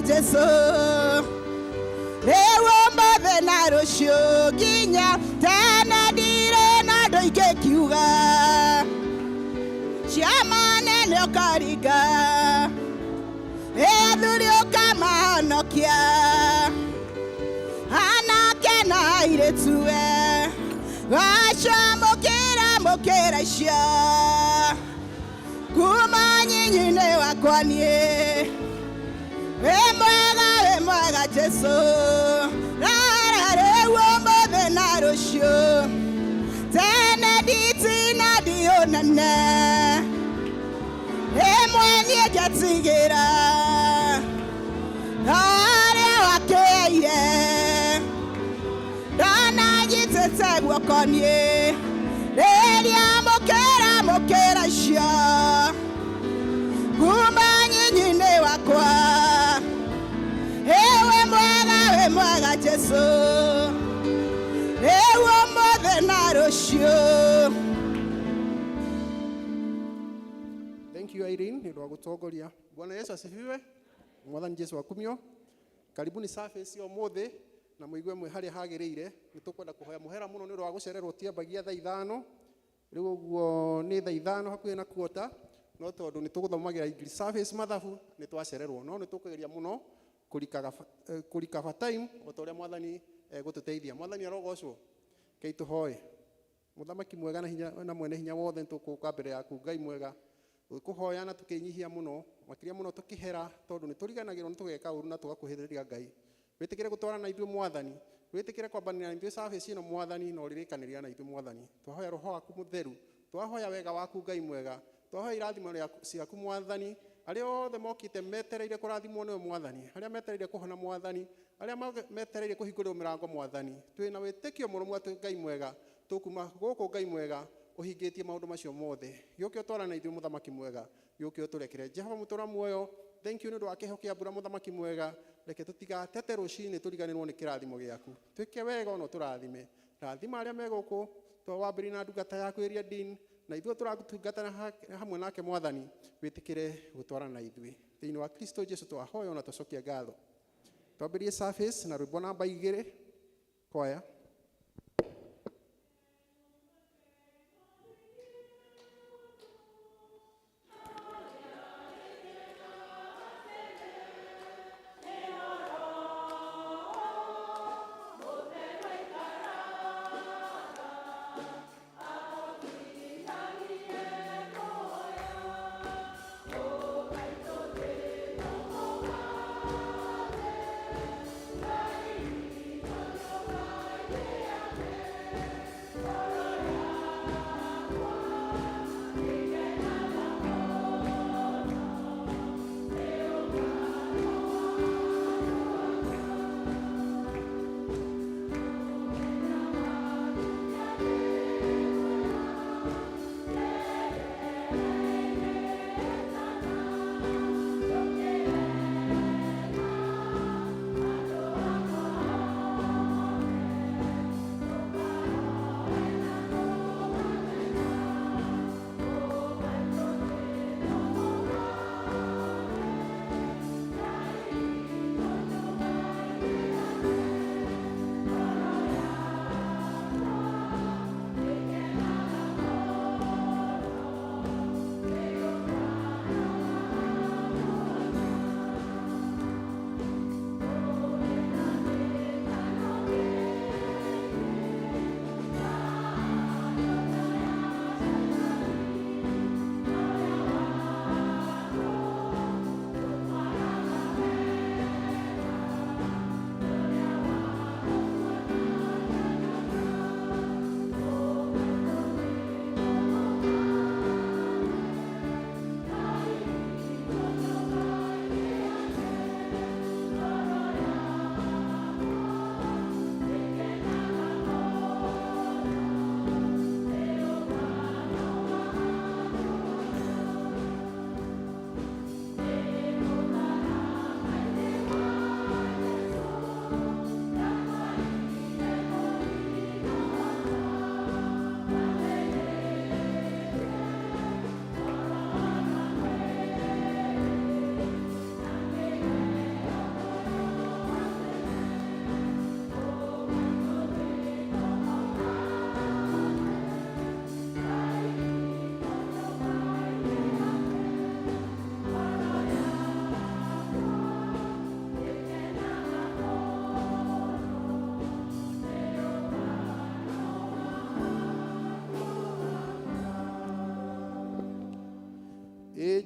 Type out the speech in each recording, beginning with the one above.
Jesu, rĩu ũmũthĩ na rũciũ nginya tene, ndirĩ na ũndũ ingĩkiuga. Ciama nene ũkaringa, athuri ũkamahonokia, anake na airĩtu we gaca mũkĩra mũkĩra icio kuma nyinyi-inĩ wakwa niĩ. Wĩ mwega, wĩ mwega Jesu, rara rĩu ũmũthĩ na rũciũ tene, nditina ndiũnene ĩmwe niĩ njatigĩra harĩa wakĩire ndananyitĩte guoko niĩ rĩrĩa mũkĩra mũkĩra icio kuma nyinyi-inĩ wakwa. Wĩ mwega, wĩ mwega Jesu, rĩu ũmũthĩ na rũciũ. Thank you, Irene, nĩ ũndũ wa gũtongoria. Bwana Yesu asifiwe. Mwathani Jesu akumio. Karibuni service ũmũthĩ na mũigue mwĩ harĩa hagĩrĩire. Nĩ tũkwenda kũhoya mũhera mũno nĩ ũndũ wa gũcererwo, tiambagia thaa 5, rĩu ũguo nĩ thaa 5 hakuhĩ na quarter, no tondũ nĩ tũgũthomagĩra English service, mathabu, nĩ twacererwo, no nĩ tũkũgeria mũno kũrikaba time o ta ũrĩa Mwathani egũtũteithia. Mwathani arogocwo. Kei tũhoe. Mũthamaki mwega na hinya na mwene hinya wothe, nĩtũgũka mbere yaku, Ngai mwega, tũkũhoya na tũkĩnyihia mũno makĩria mũno, tũkĩhera tondũ nĩ tũriganagĩrwo nĩ tũgeka ũru na tũgakuhĩrĩria. Ngai, wĩtĩkĩre gũtwarana na ithuĩ. Mwathani, wĩtĩkĩre kwambanĩra na ithuĩ service ĩno. Mwathani, na ũrĩrĩkanĩria na ithuĩ. Mwathani, twahoya roho waku mũtheru, twahoya wega waku. Ngai mwega, twahoya irathimo ciaku. Mwathani, arĩa othe mokĩte metereire kũrathimwo nĩwe, Mwathani, arĩa metereire kũhona, Mwathani, arĩa metereire kũhingũrĩrwo mĩrango, Mwathani, twĩna wĩtĩkio mũrũmu atĩ, Ngai mwega, tũkuma gũkũ, Ngai mwega, ũhingĩtie maũndũ macio mothe. Gĩũke ũtwarane na ithuĩ. Mũthamaki mwega, gĩũke ũtũrekere. Jehova mũtũra muoyo, thank you nĩ ũndũ wa kĩheo kĩa mbura. Mũthamaki mwega, reke tũtigatete rũcinĩ tũriganĩrwo nĩ kĩrathimo gĩaku. Twĩke wega ona ũtũrathime. Rathima arĩa me gũkũ, twambĩrĩria na ndungata yaku ĩrĩa Dean, na ithuĩ tũratungata hamwe nake. Mwathani, wĩtĩkĩre gũtwarana na ithuĩ. Thĩinĩ wa Kristo Jesu twahoya ona twacokia ngatho. Twambĩrĩrie service na rwĩmbo namba 2, kwaya.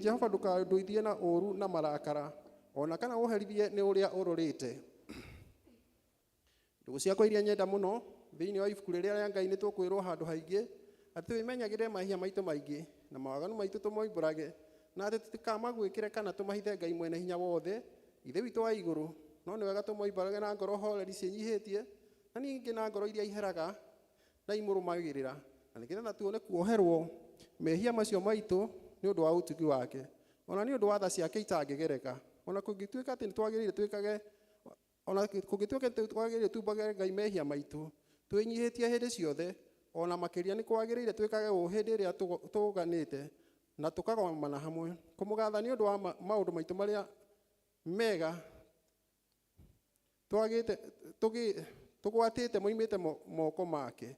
Jehova ndũkandũithie na ũũru na marakara, ona kana ũherithie nĩ ũrĩa ũrũrĩte. Ndũgũ ciakwa iria nyenda mũno, thĩinĩ wa ibuku rĩrĩa rĩa Ngai nĩ tũkwĩrwo handũ haingĩ atĩ twĩmenyagĩrĩre mahia maitũ maingĩ na mawaganu maitũ tũmoimbũrage, na atĩ tũtikamagwĩkĩre kana tũmahithe Ngai mwene hinya wothe, Ithe witũ wa igũrũ. No nĩ wega tũmoimbũrage na ngoro horeri ciĩnyihĩtie, na ningĩ na ngoro iria iheraga na imũrũmagĩrĩra, na nĩgetha tuone kuoherwo mehia macio maitũ nĩ ũndũ wa ũtugi wake, ona nĩ ũndũ wa tha ciake itangĩgereka. Ona kũngĩtuĩka atĩ nĩtwagĩrĩire twĩkage, ona kũngĩtuĩka atĩ twagĩrĩire tumbage Ngai mehia maitũ twĩnyihĩtie hĩndĩ ciothe, ona makĩria nĩ kwagĩrĩire twĩkage ũũ hĩndĩ ĩrĩa tũganĩte na tũkagomana hamwe kũmũgatha nĩ ũndũ wa maũndũ maitũ marĩa mega twagĩte tũgwatĩte moimĩte moko make,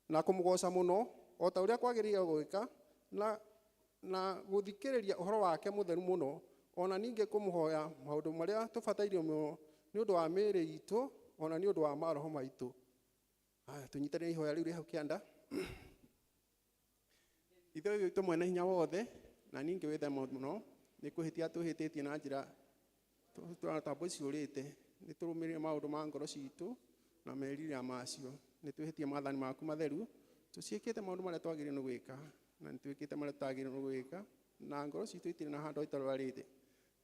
na kũmũgoca mũno o ta ũrĩa kwagĩrĩire gwĩka, na gũthikĩrĩria ũhoro wake mũtheru mũno, ona ningĩ kũmũhoya maũndũ marĩa tũbataire mũno nĩ ũndũ wa mĩĩrĩ itũ, ona nĩ ũndũ wa maroho maitũ. Haya, tũnyitanĩre ihoya rĩu rĩ hau kĩanda. Ithe witũ mwene hinya wothe, na ningĩ wĩ tha mũno, nĩ kũhĩtia tũhĩtĩtie na njĩra tũrona ciũrĩte, nĩ tũrũmĩrĩre maũndũ ma ngoro citũ na merirĩria macio, nĩ twĩhĩtie maathani maku matheru, tũciĩkĩte maũndũ marĩa twagĩrĩirwo nĩ gwĩka, na nĩ twĩkĩte marĩa tũtagĩrĩirwo nĩ gwĩka, na ngoro citũ itirĩ na handũ itarwarĩte.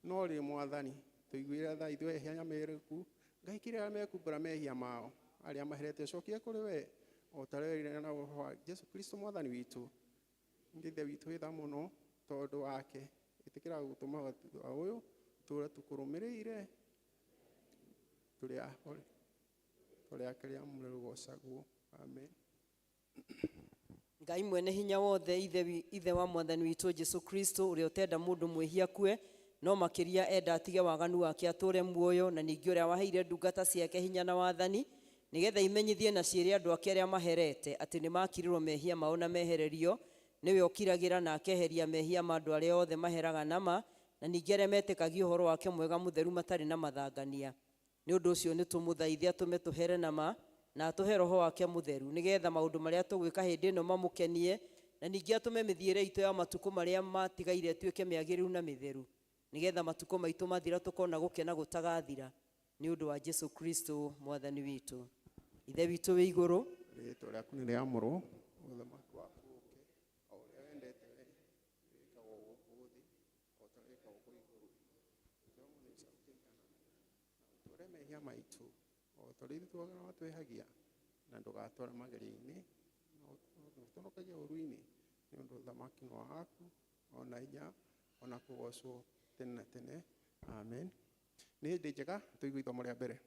No rĩ Mwathani, tũiguĩre tha ithuĩ ehia nyamereku, Ngai kĩrĩa arĩa mekumbũra mehia mao, arĩa maherete ũcokie kũrĩ we, o ta ũrĩa werire na ũhoro wa Jesũ Kristo Mwathani witũ. Ithe witũ wĩ tha mũno tondũ wake, ĩtĩkĩra gũtũma wa ũyũ tũũre tũkũrũmĩrĩire, tũrĩ ake rĩamũre rũgocagwo. Amen. Ngai mwene hinya wothe, ithe wa Mwathani witũ Jesũ Kristo, ũrĩa ũtenda mũndũ mwĩhia akue, no makĩria enda atige waganu wake atũre muoyo, na ningĩ ũrĩa waheire ndungata ciake hinya na wathani, nĩgetha imenyithie na ciĩre andũ ake arĩa maherete atĩ nĩ makirirwo mehia mao na mehererio, nĩwe ũkiragĩra na akeheria mehia ma andũ arĩa othe maheraga nama, na ningĩ arĩa metĩkagia ũhoro wake mwega mũtheru matarĩ na mathangania. Nĩ ũndũ ũcio nĩ tũmũthaithe atũme tũhere nama, na atũhe roho wake mũtheru, nĩgetha maũndũ marĩa tũgwĩka hĩndĩ ĩno mamũkenie, na ningĩ atũme mĩthiĩre itũ ya matukũ marĩa matigaire ĩtuĩke mĩagĩrĩru na mĩtheru, nĩgetha matukũ maitũ mathira tũkona gũkena gũtagathira, nĩ ũndũ wa Jesũ Kristo Mwathani witũ. Ithe witũ wĩ igũrũ, rĩĩtwa rĩaku nĩ rĩamũrwo, ũthamaki waku ũũke, o ũrĩa wendete we wĩkagwo gũkũ thĩ o ta ũrĩa wĩkagwo kũu igũrũ. Na ũtware mehia maitũ o ta ũrĩa ithuĩ twĩhagia, na ndũgatware magerio-inĩ, no ũtũhonokagie ũũru-inĩ, nĩ ũndũ ũthamaki nĩ waku, ona hinya, ona kũgocwo tene na tene. Amen. Nĩ hĩndĩ njega tũigue ithomo rĩa mbere.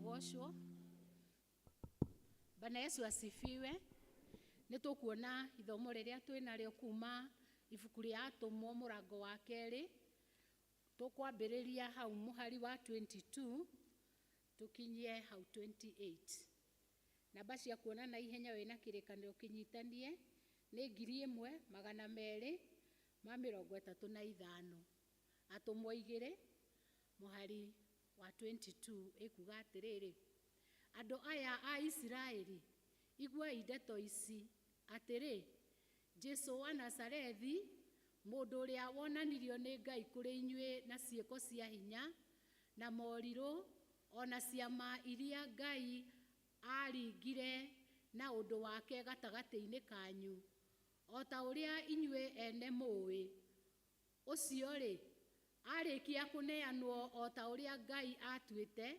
Agocwo. Bwana Yesu asifiwe. Nĩ tũkuona ithomo rĩrĩa twĩ narĩo kuma ibuku rĩa Atũmwo mũrango wa kerĩ. Tũkwambĩrĩria hau mũhari wa 22 tũkinyie hau 28. Namba cia kuona na ihenya wĩna kĩrĩkanĩro kĩnyitanie nĩ 1235. Atũmwo 2 mũhari wa 22 ĩkuga atĩrĩrĩ, andũ aya a Isiraeli, iguai ndeto ici atĩrĩ, Jesũ wa Nazarethi, mũndũ ũrĩa wonanirio nĩ Ngai kũrĩ inyuĩ na ciĩko cia hinya na morirũ ona ciama iria Ngai aaringire na ũndũ wake gatagatĩ-inĩ kanyu, o ta ũrĩa inyuĩ ene mũũĩ. Ũcio rĩ, arĩkia kũneanwo o ta ũrĩa Ngai atuĩte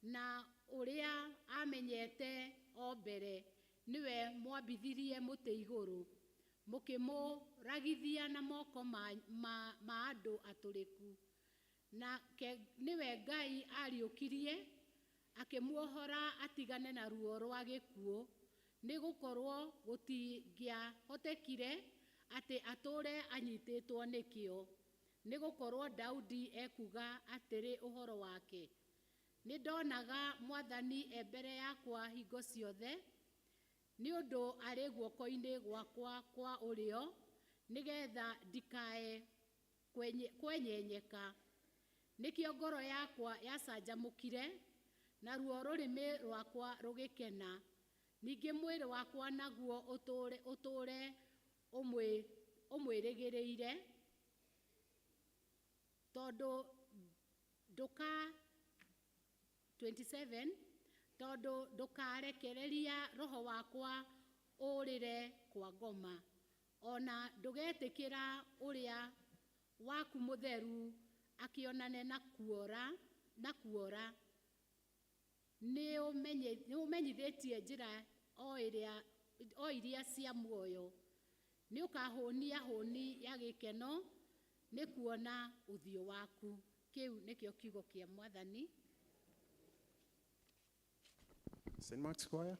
na ũrĩa amenyete o mbere, nĩwe mwambithirie mũtĩ igũrũ, mũkĩmũragithia na moko ma andũ atũrĩku, Nake nĩwe Ngai ariũkirie akĩmuohora atigane na ruo rwa gĩkuũ, nĩ gũkorwo gũtingĩahotekire atĩ atũũre anyitĩtwo nĩkĩo. Nĩ gũkorwo Daudi ekuuga atĩrĩ ũhoro wake, nĩ ndonaga Mwathani e mbere yakwa hingo ciothe, nĩ ũndũ arĩ guoko-inĩ gwakwa kwa ũrĩo, nĩgetha ndikae kwenyenyeka. Nĩkĩo ngoro yakwa yacanjamũkire, naruo rũrĩmĩ rwakwa rũgĩkena. Ningĩ mwĩrĩ wakwa naguo ũtũũre ũmwĩrĩgĩrĩire, tondũ ndũka 27 tondũ ndũkarekereria roho wakwa ũrĩre kwa ngoma, ona ndũgetĩkĩra ũrĩa waku mũtheru akĩonane na kuora. Nĩ ũmenyithĩtie njĩra o iria cia muoyo, nĩ ũkahũnia hũni ya gĩkeno nĩ kuona ũthiũ waku. Kĩu nĩkĩo kiugo kĩa Mwathani. St. Mark's Choir.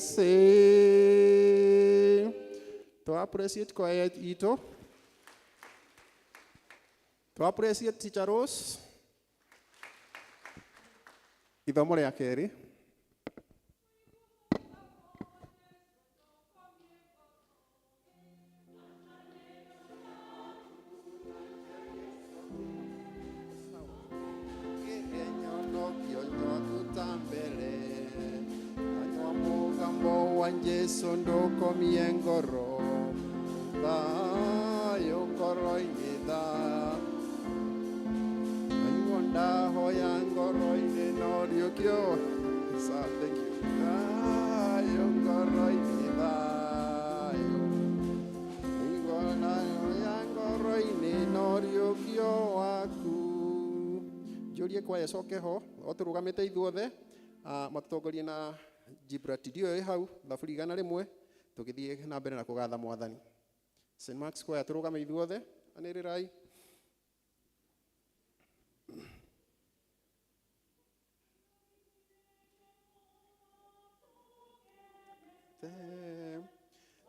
say. To appreciate choir ito. To appreciate Teacher Rose. Ithomo rĩa kerĩ. Jesu ndukomie ngoro thayũ ngoro-inĩ tha aigua ndahoya ngoro-inĩ no riũkio. Sawa, thank you. Thayũ ngoro-inĩ thayũ aigua ndahoya ngoro-inĩ no riũkio waku. Njũrie kwaya coke ho o tũrũgamĩte ithuothe, matũtongorie na Gibraltar ĩ hau thaburi 101 tũgĩthiĩ na mbere na kũgatha mwathani. St. Mark's Choir tũrũgame ithuothe, anĩrĩrai.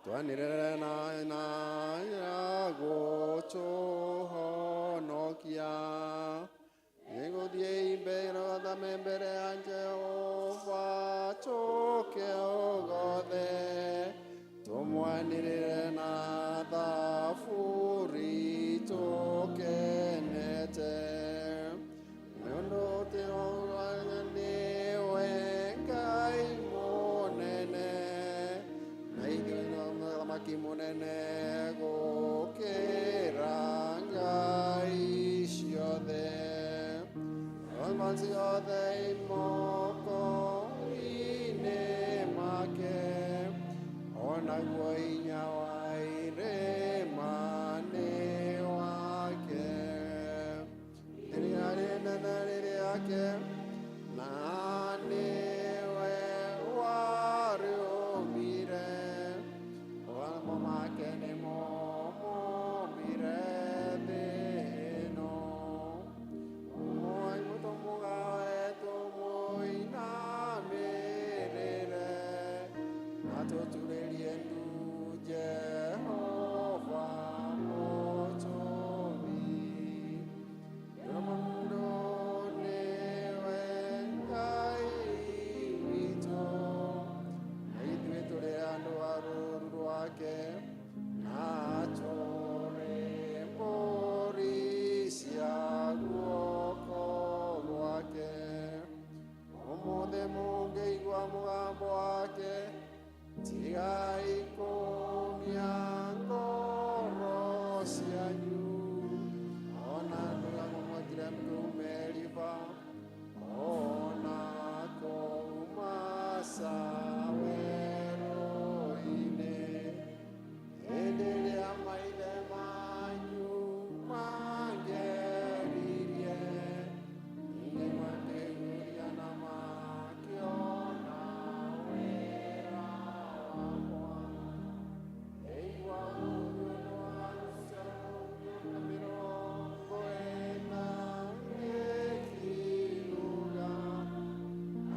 Twanĩrĩre na gũtũhonokia nĩgũthiĩ mbere gathame mbere ya Jehova tũke ũgothe tũmwanĩrĩre na thaburi tũkenete nĩ ũndũ nĩwe Ngai mũnene na ithuĩ no mũthamaki mũnene gũkĩra ngai ciothe. Ciothe imoko-inĩ make onaguo hinya wa irĩma nĩ wake rĩrĩa rĩnene rĩrĩake na nĩwe warĩũmbire moko make nĩmo mombire thĩ ĩno. Tũturĩrie ndu Jehova mũtũmi. Mũndũ nĩwe Ngai witũ, na ithuĩ tũrĩ andũ a rũũru rwake, na tũrĩ mbũri cia guoko gwake. Ũmũthĩ mũngĩigua mũgambo wake, tigai kũũmia ngoro cianyu. Ona ndũgamũmwekire kũu Meriba, ona kũu Masa werũ-inĩ. Hĩndĩ ĩrĩa maithe manyu mangeririe, ningĩ makĩguria na makĩona wĩra wakwa. Igua ũndũ wa 40 ĩkiuga,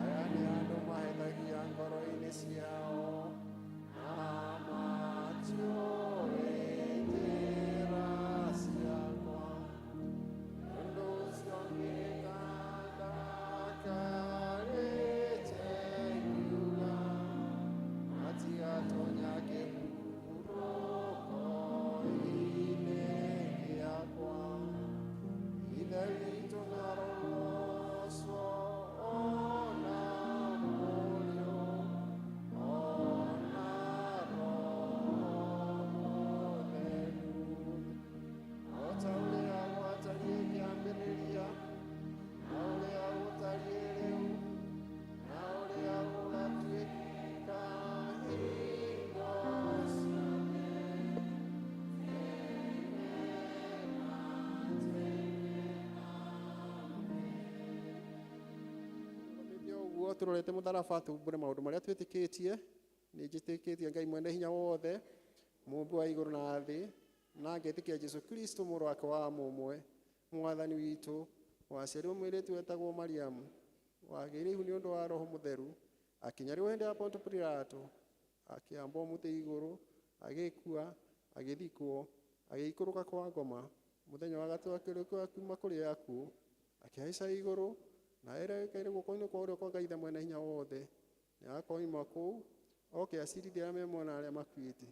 aya nĩ andũ mahĩtagia ngoro-inĩ ciao na matiũĩ njĩra ciakwa. Ũndũ ũcio ngĩka ndakarĩte ngiuga, matigatonya kĩhurũko-inĩ gĩakwa. Ithe witũ nĩarogocwo ona Mũriũ ona Roho Mũtheru, o ta ũrĩa gwatariĩ kĩambĩrĩria, na ũrĩa gũtariĩ rĩu, na ũrĩa gũgatuĩka hingo ciothe. Ũguo tũrorete mũtharaba tumbũre maũndũ marĩa twĩtĩkĩtie. Nĩ njĩtĩkĩtie Ngai mwene hinya wothe, mũmbi wa igũrũ na thĩ, na ngetĩkia Jesũ Kristo mũrũ wake wa mũmwe, mwathani witũ, waciarirwo mũirĩtu wetagwo Mariamu, wagĩire ihu nĩ ũndũ wa Roho Mũtheru, Akinyariwo hĩndĩ ya Ponto Pilato, akĩambwo mũtĩ igũrũ, agĩkua, agĩthikwo, agĩikũrũka kwa ngoma. Mũthenya wa gatatũ akĩriũka akiuma kũrĩ akuũ, akĩhaica igũrũ, na erekeire guoko-inĩ kwa ũrĩo kwa Ngai Ithe Mwene Hinya Wothe. Nĩ akoima kũu oke acirithie arĩa me muoyo na arĩa makuĩte.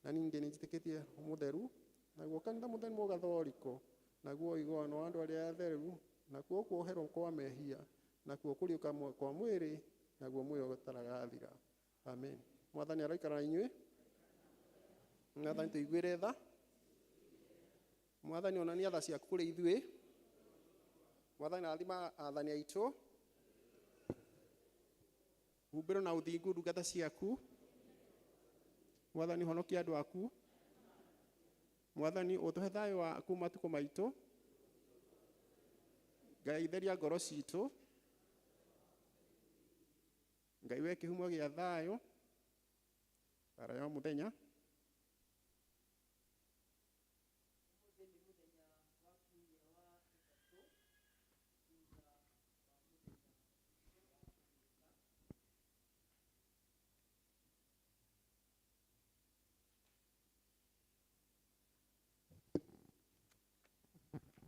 Na ningĩ nĩ njĩtĩkĩtie mũtheru, naguo kanitha mũtheru mũgathoriko, naguo ũiguano wa andũ arĩa atheru, nakuo kuoherwo kwa mehia, nakuo kũriũka kwa mwĩrĩ, naguo muoyo ũtaragathira. Amen. Mwathani aroikara na inyuĩ. Mwathani tũiguĩre tha. Mwathani onania tha ciaku kũrĩ ithuĩ. Mwathani rathima athani aitũ. Humbĩrwo na ũthingu ndungata ciaku. Mwathani honokia andũ aku. Mwathani ũtũhe thayũ waku matukũ maitũ. Ngai theria ngoro citũ. Ngai we kĩhumo gĩa thayũ. Bara ya mũthenya.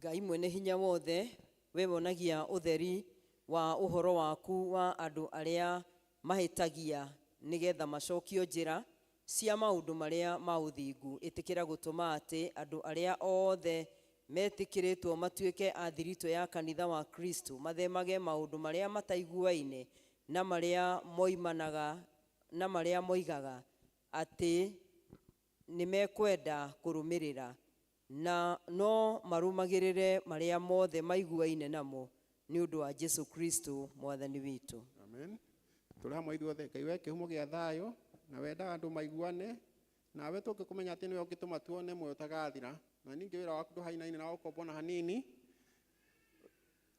Ngai mwene hinya wothe, we wonagia ũtheri wa ũhoro waku wa andũ arĩa mahĩtagia nĩgetha macokio njĩra cia maũndũ marĩa ma ũthingu. Ĩtĩkĩra gũtũma atĩ andũ arĩa othe metĩkĩrĩtwo matuĩke a thiritũ ya kanitha wa Kristo mathemage maũndũ marĩa mataiguaine na marĩa moimanaga na marĩa moigaga atĩ nĩmekwenda kũrũmĩrĩra, na no marũmagĩrĩre marĩa mothe maiguaine namo nĩ ũndũ wa Jesu Kristo mwathani witũ. Amen. Tũrĩ hamwe ithuothe. Ngai we kĩhumo gĩa thayũ na wendaga andũ maiguane, nawe tũngĩkũmenya atĩ nĩwe ũngĩtũma tuone muoyo ũtagathira, na ningĩ wĩra waku ndũhainaine na wa ũkombo na hanini.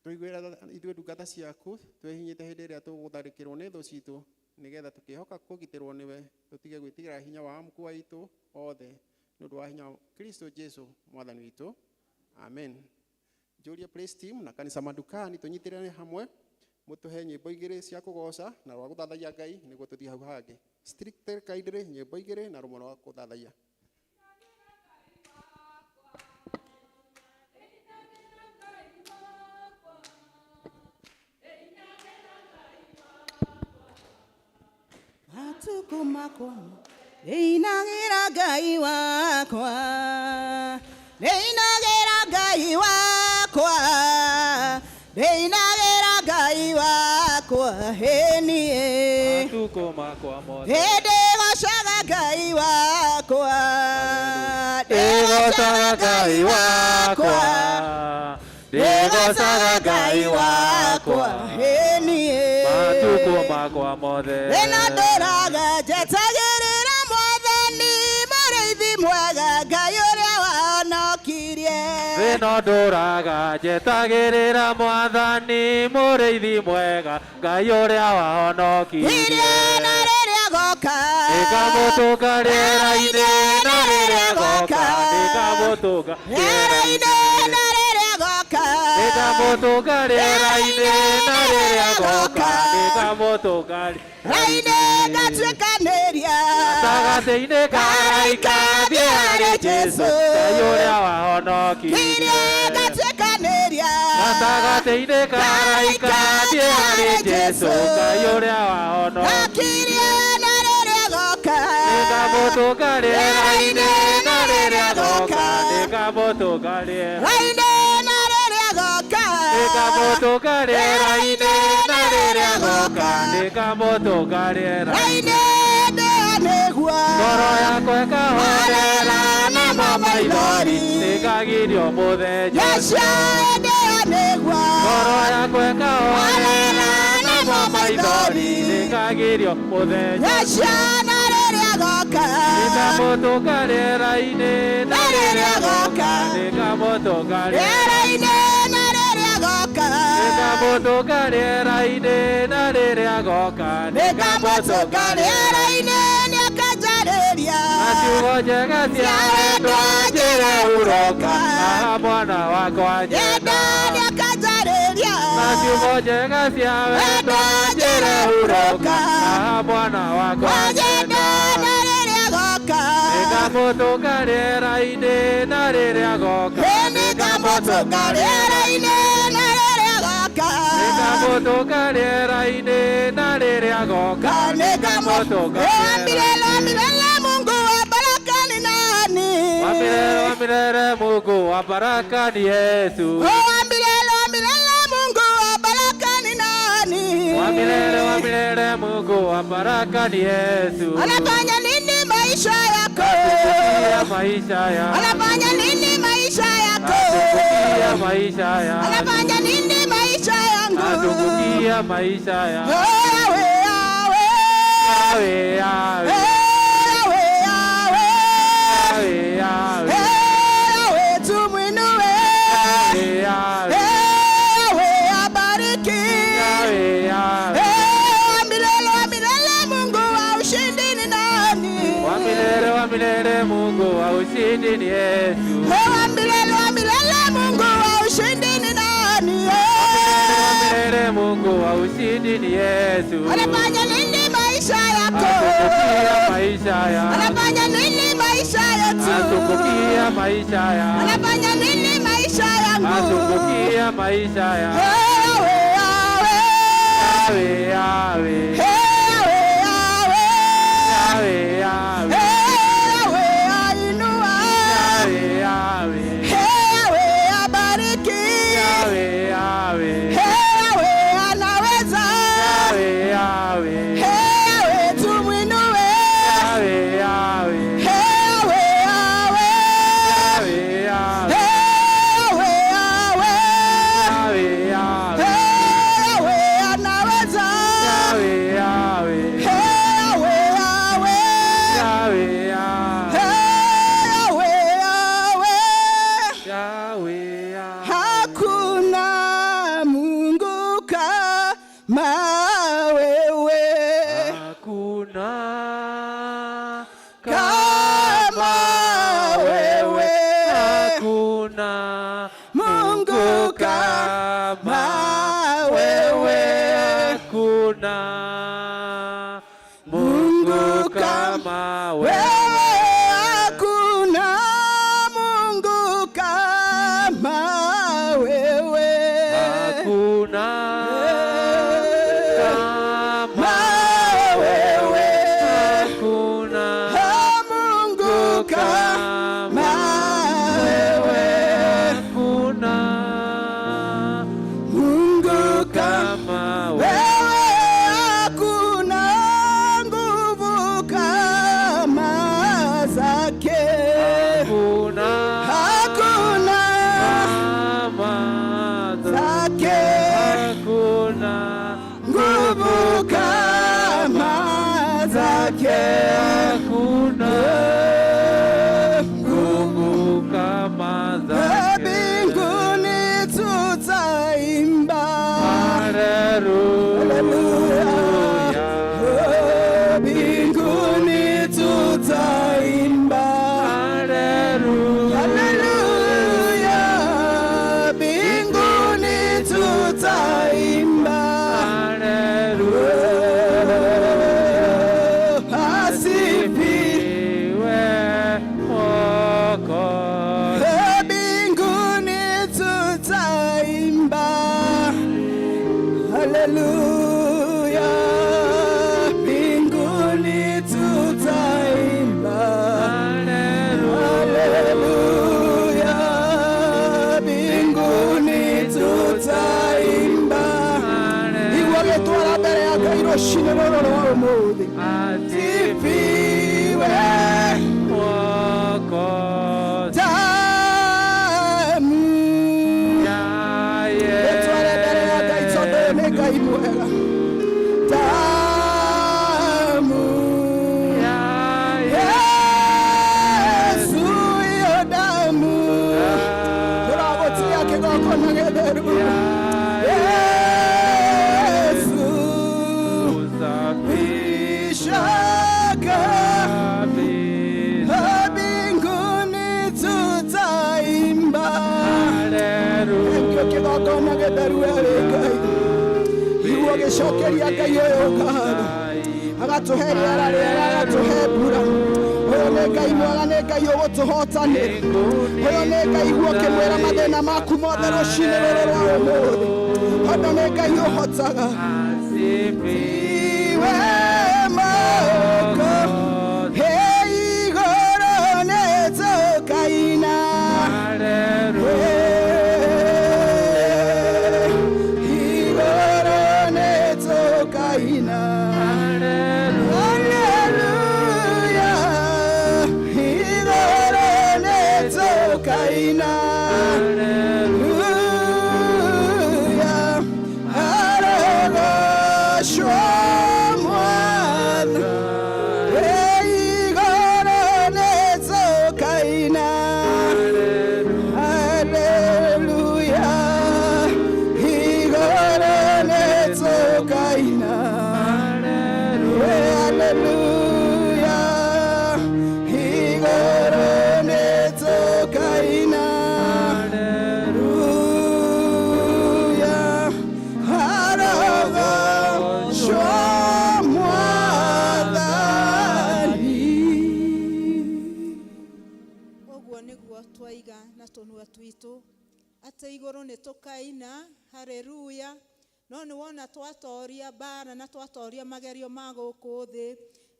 Tũiguĩre tha ithuĩ ndungata ciaku twĩhinyĩte hĩndĩ ĩrĩa tũgũtharĩkĩrwo nĩ thũ citũ, nĩgetha tũkĩhoka kũgitĩrwo nĩwe tũtige gwĩtigĩra hinya wa mkuu waitũ othe, nĩ ũndũ wa hinya wa Kristo Jesu mwathani witũ. Amen. Njũrie praise team na kanitha madukani tũnyitĩrĩre hamwe, mũtũhe nyĩmbo igĩrĩ cia kũgoca na rwa gũthathaiya Ngai nĩguo tũthiĩ hau hangĩ. Strictly kindly nyĩmbo igĩrĩ na rũmwe rwa gũthathaiya. Matukũ makwa ndĩinagĩra Ngai wakwa, ndĩinagĩra Ngai wakwa, ndĩinagĩra Ngai wakwa, hĩ niĩ. Matukũ makwa mothe Ndĩgocaga Ngai wakwa, ndĩgocaga Ngai wakwa, ndĩgocaga Ngai wakwa, hĩ niĩ. Matukũ makwa mothe. Ĩno ndũraga njetagĩrĩra Mwathani mũrĩithi mwega, Ngai ũrĩa wahonokirie. Thĩno ndũraga njetagĩrĩra Mwathani mũrĩithi mwega, Ngai ũrĩa wahonokirie. Iria na rĩrĩa goka, Ndĩkamũtũnga rĩera-inĩ na rĩrĩa goka, ndĩkamũtũnga rĩera-inĩ na rĩrĩa goka, ndĩkamũtũnga rĩera-inĩ na rĩrĩa goka, ndĩkamũtũnga rĩera-inĩ ngatuĩkanĩria gatagatĩ-inĩ ka araika thiĩ harĩ Jesũ, Ngai ũrĩa wahonokirie. Iria ngatuĩkanĩria Gatagatĩ-inĩ ka araika thiĩ harĩ Jesũ, Ngai ũrĩa wahonokirie. Ngakiria na rĩrĩa goka, Ndĩkamũtũnga rĩera-inĩ na rĩrĩa goka, ndĩkamũtũnga rĩera rĩera-inĩ na rĩrĩa goka, ndĩkamũtũnga rĩera-inĩ na rĩrĩa goka, ndĩkamũtũnga rĩera-inĩ. Rĩera-inĩ ndĩanĩgua Ngoro yakwa ĩkahorera namo maithori ndĩkagirio mũthenya ũcio. Yesu ndĩanĩgua Ngoro yakwa ĩkahorera namo maithori ndĩkagirio mũthenya Yesu na rĩrĩa goka, ndĩkamũtũnga rĩera-inĩ na rĩrĩa goka, ndĩkamũtũnga rĩera-inĩ na rĩrĩa goka, ndĩkamũtũnga rĩera-inĩ na rĩrĩa goka, ndĩkamũtũnga rĩera-inĩ nĩakanjarĩria na ciugo njega cia wendo njĩre ũroka, aha mwana wakwa Yenda nyenda nĩakanjarĩria na Ciugo njega cia wendo njĩre hurũka. Na mwana wakwa Wagenda na rĩrĩa goka. Nĩngamũtũnga rĩera-inĩ na rĩrĩa goka. Nĩngamũtũnga rĩera-inĩ na rĩrĩa goka. Nĩngamũtũnga rĩera-inĩ na rĩrĩa goka. Nĩngamũtũnga. Milele milele Mungu wa baraka ni nani? Wa milele wa milele Mungu wa baraka ni Yesu. Wa milele wa milele Mungu wa baraka ni nani? Wa milele wa milele Mungu wa baraka ni Yesu. Anafanya nini maisha yako? Azungukia maisha yangu. Anafanya nini maisha yako? Azungukia maisha yangu. Anafanya nini maisha yangu? Azungukia maisha yangu. Yawe, yawe. Yawe, yawe. Yawe, yawe. Yawe, yawe. Yawe, tumuinue. Yawe, yawe. Yawe, abariki. Yawe, yawe. Milele wa milele Mungu wa ushindi ni nani? Wa milele wa milele Mungu wa ushindi ni Yesu. Wa milele wa milele Mungu wa ushindi ni nani? Wa milele Mungu wa ushindi ni Yesu. Anafanya nini maisha yako? Azungukia maisha yangu. Anafanya nini maisha yetu? Azungukia maisha yangu. Anafanya nini maisha yangu? Azungukia maisha yangu. Yawe, yawe. Yawe, yawe. Yawe, yawe. Yawe, yawe. Yawe, ainua. Yawe, yawe. Yawe, abariki. Yawe, yawe. Yawe, anaweza. Yawe, yawe. Yawe, tumuinue. Yawe, yawe. Yawe, yawe. Yawe, yawe. Yawe, yawe. Yawe, yawe. Yawe, anaweza. Yawe, yawe. Yawe, yawe. Yawe, yawe. Yawe, yawe. Yawe, yawe. Hakuna Mungu kama wewe. Hakuna Kama wewe. Hakuna Mungu kama wewe. Hakuna Mungu kama wewe. Wewe hakuna Mungu kama wewe. Hakuna kama wewe. Hakuna Mungu kama wewe. Hakuna Mungu kama kama wewe. wewe, hakuna nguvu kama zake. Hakuna Hakuna kama zake. Hakuna Nguvu kama zake. Hakuna nguvu kama zake. Mbinguni tutaimba. Haleluya. Mbinguni tutaimba. Haleluya. Haleluya. Mbinguni tutaimba. Haleluya. Asifiwe. Asifiwe Mwokozi. Mbinguni tutaimba. Haleluya. Mbinguni tutaimba. Haleluya. Mbinguni tutaimba. Igua gĩtwara mbere ya Ngai rũcinĩ rũrũ rwa ũmũthĩ. Asifiwe Sifiwe Mwokozi. damu. Ya Gĩtware mbere ya Ngai tondũ ũyũ nĩ Ngai mwega. Damu. Ya Yesu iyo damu. Tũragũtia kĩgongona gĩtheru. Yesu. Ishaka mbinguni tutaimba. Kĩo kĩgongona gĩtheru we wĩ Ngai. Ũgĩcokeria Ngai ũyũ ngatho, agatũhe rĩera rĩega, agatũhe mbura. Ũyũ nĩ Ngai mwega, nĩ Ngai ũgũtũhotanĩra. Ũyũ nĩ Ngai guo ũkĩmwĩra mathĩna maku mothe rũcinĩ rũrũ rwa ũmũthĩ, tondũ nĩ Ngai ũhotaga. Iwe moko he igũrũ nĩ tũkaina. Igũrũ nĩ tũkaina. Haleluya, igũrũ nĩ tũkaina. Haleluya, arogocwo Mwathani. Igũrũ nĩ tũkaina. Haleluya, igũrũ nĩ tũkaina. Haleluya, igũrũ nĩ tũkaina. Haleluya, arogocwo Mwathani. Ũguo nĩguo twaiga na tũnua twitũ atĩ igũrũ nĩ tũkaina haleluya. No nĩ wona twatoria mbara na twatoria magerio ma gũkũ thĩ,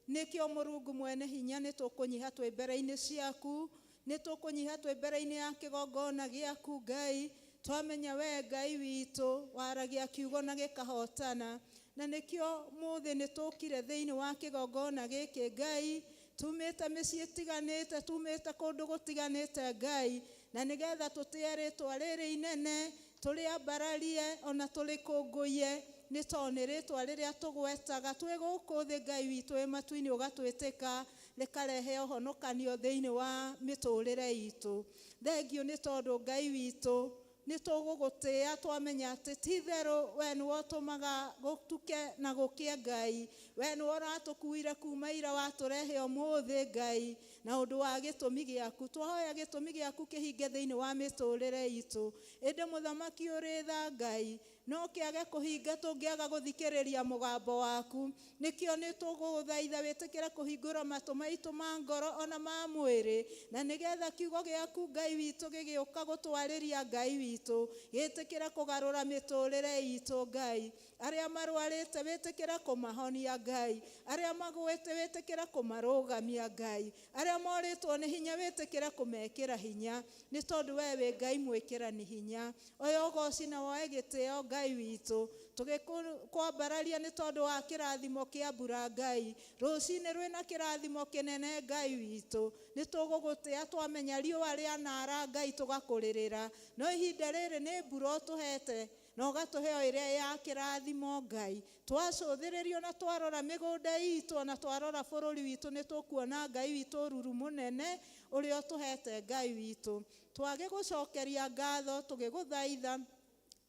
nĩkĩo Mũrungu mwene hinya nĩ tũkũnyiha twĩ mbere-inĩ ciaku, nĩ tũkũnyiha twĩ mbere-inĩ ya kĩgongona gĩaku Ngai. Twamenya we Ngai witũ waragia kiugo na gĩkahotana, na nĩkĩo mũthĩ nĩ tũkire thĩinĩ wa kĩgongona gĩkĩ Ngai, tumĩte mĩciĩ ĩtiganĩte, tumĩte kũndũ gũtiganĩte Ngai, na nĩgetha tũtĩe rĩtwa rĩrĩ inene, tũrĩambararie ona tũrĩkũngũiye, nĩ tondũ nĩ rĩtwa rĩrĩa tũgwetaga twĩ gũkũ thĩ Ngai witũ wĩ matu-inĩ ũgatwĩtĩka, rĩkarehe ũhonokanio thĩinĩ wa mĩtũrĩre itũ. Thengiũ nĩ tondũ Ngai witũ nĩ tũgũgũtĩĩa, twamenya atĩ ti itherũ we nĩwe ũtũmaga gũtuke na gũkĩe Ngai, we nĩwe ũratũkuire kuma ira watũrehe ũmũthĩ Ngai, na ũndũ wa gĩtũmi gĩaku. Twahoya gĩtũmi gĩaku kĩhinge thĩinĩ wa mĩtũrĩre itũ. Ĩndĩ mũthamaki ũrĩ tha Ngai, no kĩage kũhinga tũngĩaga gũthikĩrĩria mũgambo waku. Nĩkĩo nĩ tũgũgũthaitha wĩtĩkĩre kũhingũra matũ maitũ ma ngoro ona ma mwĩrĩ, na nĩgetha kiugo gĩaku Ngai witũ gĩgĩũka gũtwarĩria Ngai witũ, gĩtĩkĩre kũgarũra mĩtũrĩre itũ Ngai. Arĩa marwarĩte wĩtĩkĩre kũmahonia Ngai, arĩa magũĩte wĩtĩkĩre kũmarũgamia Ngai, arĩa morĩtwo nĩ hinya wĩtĩkĩre kũmekĩra hinya, nĩ tondũ we wĩ Ngai mwĩkĩrani hinya. Oya ũgoci na woe gĩtĩo Ngai witũ, tũgĩkwambararia nĩ tondũ wa kĩrathimo kĩa mbura Ngai. Rũcinĩ rwĩna kĩrathimo kĩnene Ngai witũ, nĩ tũgũgũtĩa twamenya riũa rĩanara Ngai tũgakũrĩrĩra, no ihinda rĩrĩ nĩ mbura ũtũhete na ũgatũhe o ĩrĩa ya kĩrathimo Ngai. Twacũthĩrĩrio na twarora mĩgũnda itũ na twarora bũrũri witũ, nĩ tũkuona Ngai witũ ũruru mũnene ũrĩa ũtũhete Ngai witũ. Twagĩgũcokeria ngatho tũgĩgũthaitha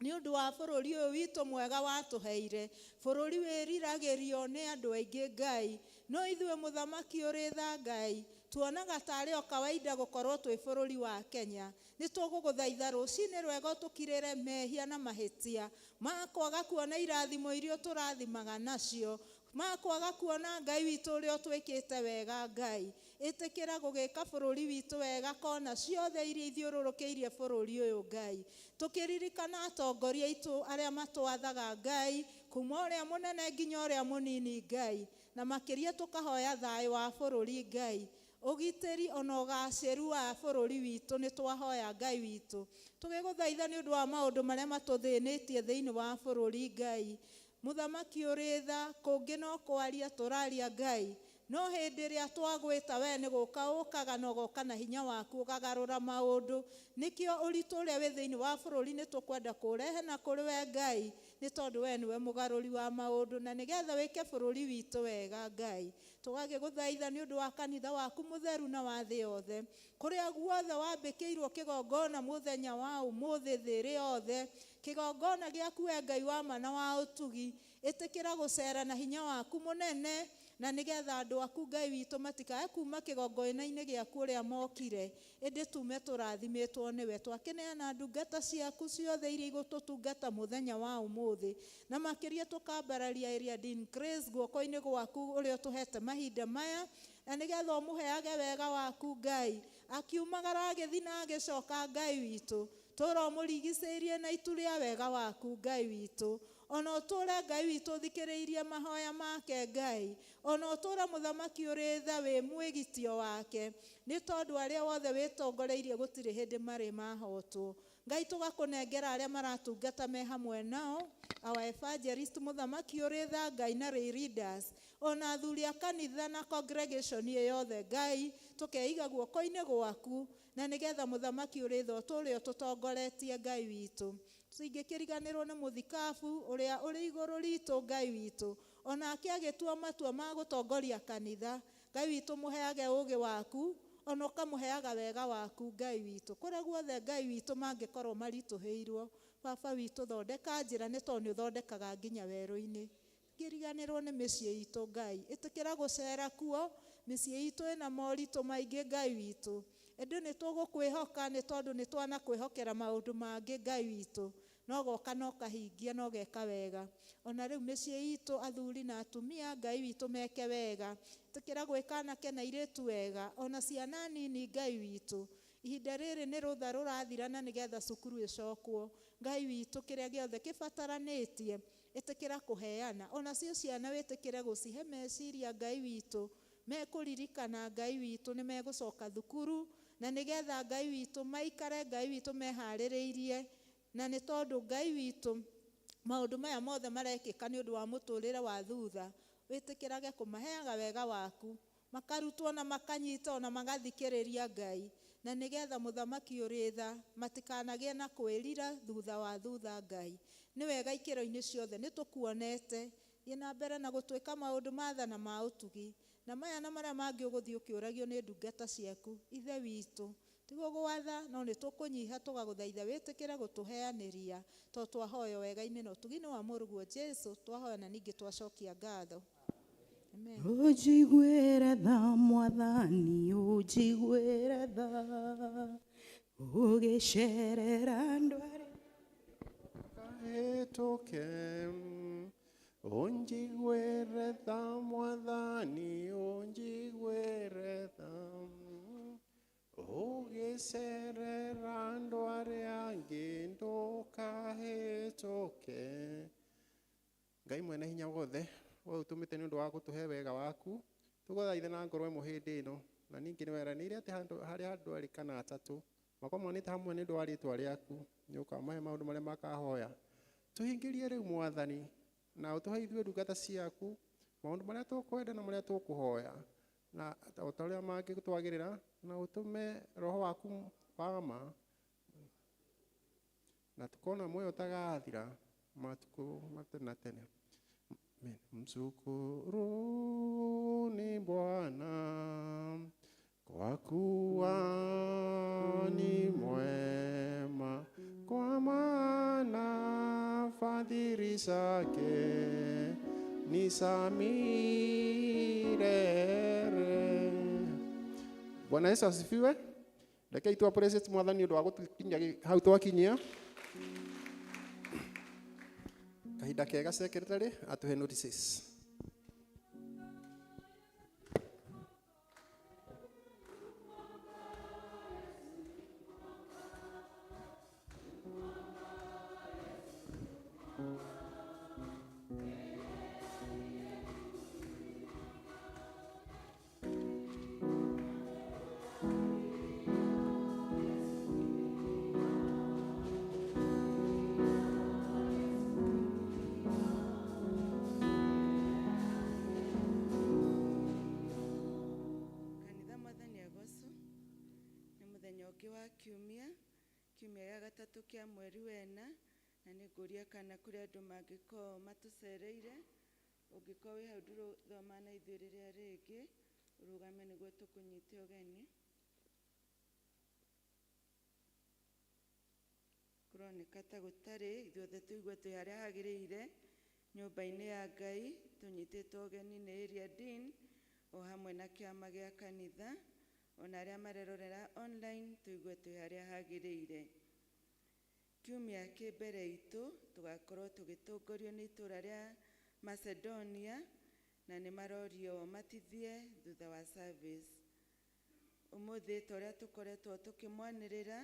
nĩ ũndũ wa bũrũri ũyũ witũ mwega watũheire, bũrũri wĩriragĩrio nĩ andũ aingĩ Ngai. No ithuĩ mũthamaki ũrĩ tha Ngai, tuonaga tarĩ o kawaida gũkorwo twĩ bũrũri wa Kenya. Nĩ tũgũgũthaitha rũcinĩ rwega ũtũkirĩre mehia na mahĩtia ma kwaga kuona irathimo iria ũtũrathimaga nacio, ma kwaga kuona Ngai witũ ũrĩa ũtwĩkĩte wega Ngai. Ĩtĩkĩra gũgĩka bũrũri witũ wega kona ciothe iria ithiũrũrũkĩirie bũrũri ũyũ Ngai. Tũkĩririkana atongoria aitũ arĩa matwathaga Ngai, kuma ũrĩa mũnene nginya ũrĩa mũnini Ngai, na makĩria tũkahoya thayũ wa bũrũri Ngai, ũgitĩri ona ũgacĩru wa bũrũri witũ. Nĩ twahoya Ngai witũ tũgĩgũthaitha nĩ ũndũ wa maũndũ marĩa matũthĩnĩtie thĩinĩ wa bũrũri Ngai. Mũthamaki ũrĩ tha, kũngĩ no kwaria tũraria Ngai, no hĩndĩ ĩrĩa twagwĩta we nĩ gũka ũkaga na ũgoka na hinya waku ũkagarũra maũndũ. Nĩkĩo ũritũ ũrĩa wĩ thĩinĩ wa bũrũri nĩ tũkwenda kũũrehe na kũrĩ we Ngai, nĩ tondũ we nĩwe mũgarũri wa maũndũ, na nĩgetha wĩke bũrũri witũ wega Ngai. Tũgagĩgũthaitha nĩ ũndũ wa kanitha waku mũtheru na wa thĩ yothe, kũrĩa guothe wambĩkĩirwo kĩgongona mũthenya wa ũmũthĩ thĩ ĩrĩ yothe, kĩgongona gĩaku we Ngai wa ma na wa ũtugi. Ĩtĩkĩra gũcera na hinya waku mũnene na nĩgetha andũ aku Ngai witũ matikae kuma kĩgongona-inĩ gĩaku ũrĩa mokire, ĩndĩ tume tũrathimĩtwo nĩwe. Twakĩneana ndungata ciaku ciothe iria igũtũtungata mũthenya wa ũmũthĩ, na makĩria tũkambararia ĩrĩa Dean Grace guoko-inĩ gwaku ũrĩa ũtũhete mahinda maya, na nĩgetha ũmũheage wega waku Ngai. Akiumagara agĩthiĩ na agĩcoka Ngai witũ, tũra ũmũrigicĩirie na itu rĩa wega waku Ngai witũ. Ona ũtũre Ngai witũ ũthikĩrĩirie mahoya make Ngai, ona ũtũre mũthamaki ũrĩ tha wĩ mwĩgitio wake, nĩ tondũ arĩa wothe wĩtongoreirie gũtirĩ hĩndĩ marĩ mahotwo. Ngai tũgakũnengera arĩa maratungata me hamwe nao, our evangelist mũthamaki ũrĩ tha Ngai na lay leaders, ona athuri a kanitha na congregation ĩ yothe Ngai, tũkeiga guoko-inĩ gwaku, na nĩgetha mũthamaki ũrĩ tha ũtũre ũtũtongoretie Ngai witũ. Tũtingĩkĩriganĩrwo nĩ mũthikabu ũrĩa ũrĩ igũrũ ritũ Ngai witũ, onake agĩtua matua ma gũtongoria kanitha. Ngai witũ mũheage ũũgĩ waku, ona ũkamũheaga wega waku Ngai witũ. Kũrĩa guothe Ngai witũ mangĩkorwo maritũhĩirwo, Baba witũ thondeka njĩra, nĩ tondũ nĩ ũthondekaga nginya werũ-inĩ. Ngĩriganĩrwo nĩ mĩciĩ itũ Ngai, ĩtĩkĩra gũcera kuo. Mĩciĩ itũ ĩna moritũ maingĩ Ngai witũ, ĩndĩ nĩ tũgũkwĩhoka nĩ tondũ nĩ twanakwĩhokera maũndũ mangĩ Ngai witũ, no goka no kahingia no geka wega. Ona rĩu mĩciĩ itũ athuri na atumia Ngai witũ meke wega, ĩtĩkĩra gwĩka anake na airĩtu wega, ona ciana nini Ngai witũ. Ihinda rĩrĩ nĩ rũtha rũrathira na nĩgetha cukuru ĩcokwo Ngai witũ, kĩrĩa gĩothe kĩbataranĩtie ĩtĩkĩra kũheana, ona cio ciana wĩtĩkĩre gũcihe meciria Ngai witũ, mekũririkana Ngai witũ nĩ megũcoka thukuru, na nĩgetha Ngai witũ maikare Ngai witũ meharĩrĩirie, na nĩ tondũ Ngai witũ maũndũ maya mothe marekĩka nĩ ũndũ wa mũtũrĩre wa thutha, wĩtĩkĩrage kũmaheaga wega waku, makarutwo na makanyita ona magathikĩrĩria Ngai, na nĩgetha mũthamaki ũrĩ tha matikanagĩe na kwĩrira thutha wa thutha Ngai. Nĩ wega ikĩro-inĩ ciothe nĩ tũkuonete, thiĩ na mbere na gũtwĩka maũndũ ma tha na ma ũtugi, na maya na marĩa mangĩ ũgũthiĩ ũkĩũragio nĩ ndungata ciaku. Ithe witũ tigũgwatha, no nĩ tũkũnyiha tũgagũthaitha wĩtĩkĩre gũtũheanĩria, tondũ twahoya wega-inĩ na ũtugi-inĩ wa mũrũguo Jesũ, twahoya na ningĩ twacokia ngatho. Amen. Ũnjiguĩre tha Mwathani, ũnjiguĩre tha, ũgĩcerera andũ arĩa Kahĩtũke, ũnjiguĩre tha Mwathani, ũnjiguĩre tha, ũgĩcerera andũ arĩa angĩ ndũkahĩtũke. Ngai mwene hinya wothe, we ũtũmĩte nĩ ũndũ wa gũtũhe wega waku, tũgũthaithe na ngoro ĩmwe hĩndĩ ĩno, na ningĩ nĩ weranĩire atĩ harĩa andũ erĩ kana atatũ makomanĩte hamwe nĩ ũndũ wa rĩtwa rĩaku, nĩ ũkamahe maũndũ marĩa makahoya. Tũhingĩrie rĩu Mwathani, na ũtũhe ithuĩ ndungata ciaku maũndũ marĩa tũkwenda na marĩa tũkũhoya, na o ta ũrĩa mangĩtwagĩrĩra, na ũtũme roho waku wa ma, na tukona muoyo ũtagathira matukũ ma tene na tene. Amen. Mshukuruni Bwana kwa kuwa ni mwema, kwa maana fadhili zake ni za milele. Bwana Yesu asifiwe. Reke tu appreciate Mwathani ũndũ wa gũtũkinyia hau twakinyia. Kahinda kega secretary atuhe notices. Kanitha Mwathani agocwo. Nĩ mũthenya ũngĩ wa kiumia, kiumia gĩa gatatũ kĩa mweri wena, na nĩ ngũria kana kũrĩ andũ mangĩkorwo matũcereire. Ũngĩkorwo wĩ hau ndũrũthoma na ithuĩ rĩrĩa rĩngĩ, ũrũgame nĩguo tũkũnyite ũgeni. Kũroneka ta gũtarĩ, ithuothe tũigue twĩ harĩa hagĩrĩire. Nyũmba-inĩ ya Ngai tũnyitĩtwo ũgeni nĩ Area Dean o hamwe na kĩama gĩa kanitha, ona arĩa marerorera online tũigue twĩ harĩa hagĩrĩire. Kiumia kĩ mbere itũ tũgakorwo tũgĩtongorio nĩ itũra rĩa Macedonia na nĩ marorio matithie thutha wa service. Ũmũthĩ ta ũrĩa tũkoretwo tũkĩmwanĩrĩra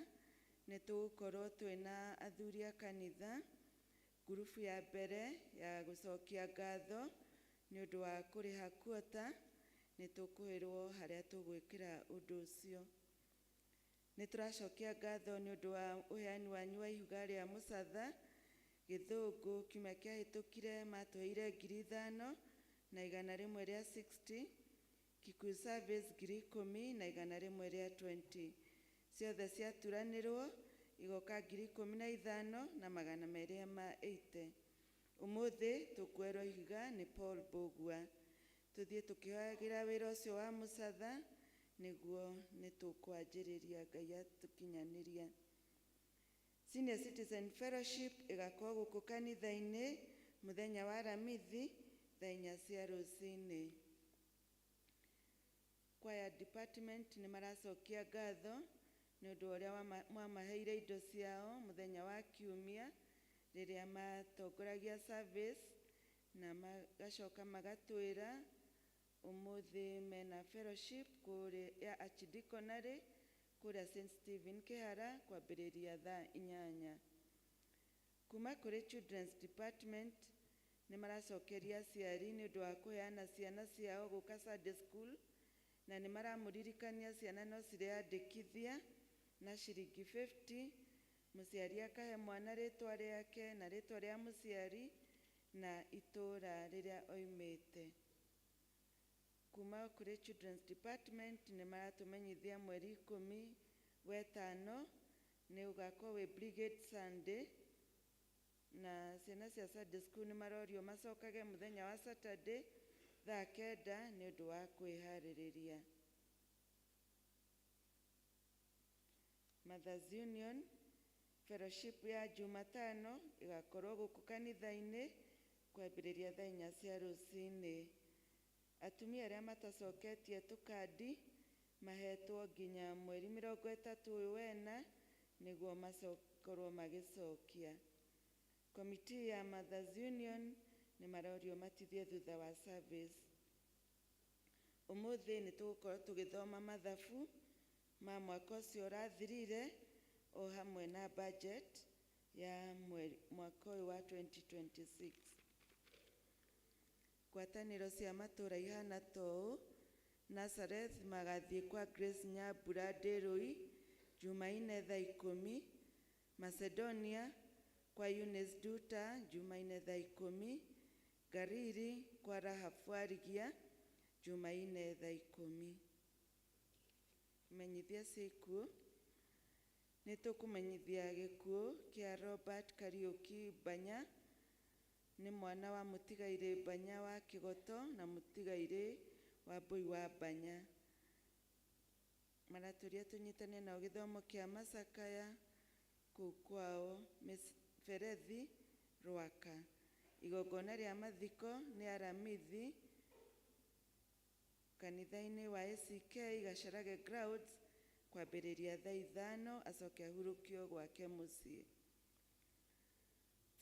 nĩ tũgũkorwo twĩna athuri a kanitha, ngurubu ya mbere ya gũcokia ngatho nĩ ũndũ wa kũrĩha kuota, nĩ tũkwĩrwo harĩa tũgwĩkĩra ũndũ ũcio. Nĩ tũracokia ngatho nĩ ũndũ wa ũheani wanyu wa ihuga rĩa mũcatha gĩthũngũ kiumia kĩahĩtũkire matũheire 5,100 rĩa 60, Kikuyu Service 10,100 rĩa 20, ciothe ciaturanĩrwo igoka 15,280. Ũmũthĩ tũkuoerwo ihiga nĩ Paul Mbũgua. Tũthiĩ tũkĩhoyagĩra wĩra ũcio wa mũcatha nĩguo nĩ tũkwanjĩrĩria Ngai atũkinyanĩria. Senior Citizen Fellowship ĩgakorwo gũkũ kanitha-inĩ mũthenya wa Aramithi thaa 4 cia rũcinĩ. Choir department nĩ maracokia ngatho nĩ ũndũ wa ũrĩa mwamaheire indo ciao mũthenya wa kiumia rĩrĩa matongoragia service, na magacoka magatwĩra ũmũthĩ mena fellowship kũrĩa ya Archdeaconry kũrĩa St Stephen Kĩhara kwambĩrĩria thaa 8. Kuma kũrĩ Children's Department nĩ maracokeria aciari nĩ ũndũ wa kũheana ciana ciao gũka Sunday school, na nĩ maramũririkania ciana no cireandĩkithia na ciringi 50, mũciari akahe mwana rĩtwa rĩake na rĩtwa rĩa mũciari na itũra rĩrĩa oimĩte. Kuma kũrĩ Children's Department nĩ maratũmenyithia mweri 15 nĩ ũgakorwo wĩ Brigade Sunday, na ciana cia Sunday school nĩ marorio macokage mũthenya wa Saturday thaa 9 nĩ ũndũ wa kwĩharĩrĩria. Mothers Union Fellowship ya Jumatano ĩgakorwo gũkũ kanitha-inĩ kwambĩrĩria thaa 4 cia rũcinĩ. Atumia arĩa matacoketie tũkandi mahetwo nginya mweri 30 ũyũ wena nĩguo makorwo magĩcokia. Komiti ya Mothers Union nĩ marorio matithie thutha wa service. Ũmũthĩ nĩ tũgũkorwo tũgĩthoma mathabu ma mwaka ũcio ũrathirire o hamwe na budget ya mwaka ũyũ wa 2026. Ngwatanĩro cia matũra ihana ta ũũ: Nazareth magathiĩ kwa Grace Nyambura Ndĩrũi Jumaine thaa 10, Macedonia kwa Eunice Duta Jumaine thaa 10, Gariri kwa Rahab Warigia Jumaine thaa 10. Menyithia cia ikuũ. Nĩ tũkũmenyithia gĩkuũ kĩa Robert Kariũki Mbanya, nĩ mwana wa mũtigairĩ Mbanya wa Kĩgoto na mũtigairĩ wa Mbũi wa Mbanya. Maratũria tũnyitane nao gĩthomo kĩa macakaya kũu kwao Mĩberethi Rwaka. Igongona rĩa mathiko nĩ Aramithi kanitha-inĩ wa ACK Gacharage Grounds kwambĩrĩria thaa 5, acoke ahurũkio gwake mũciĩ.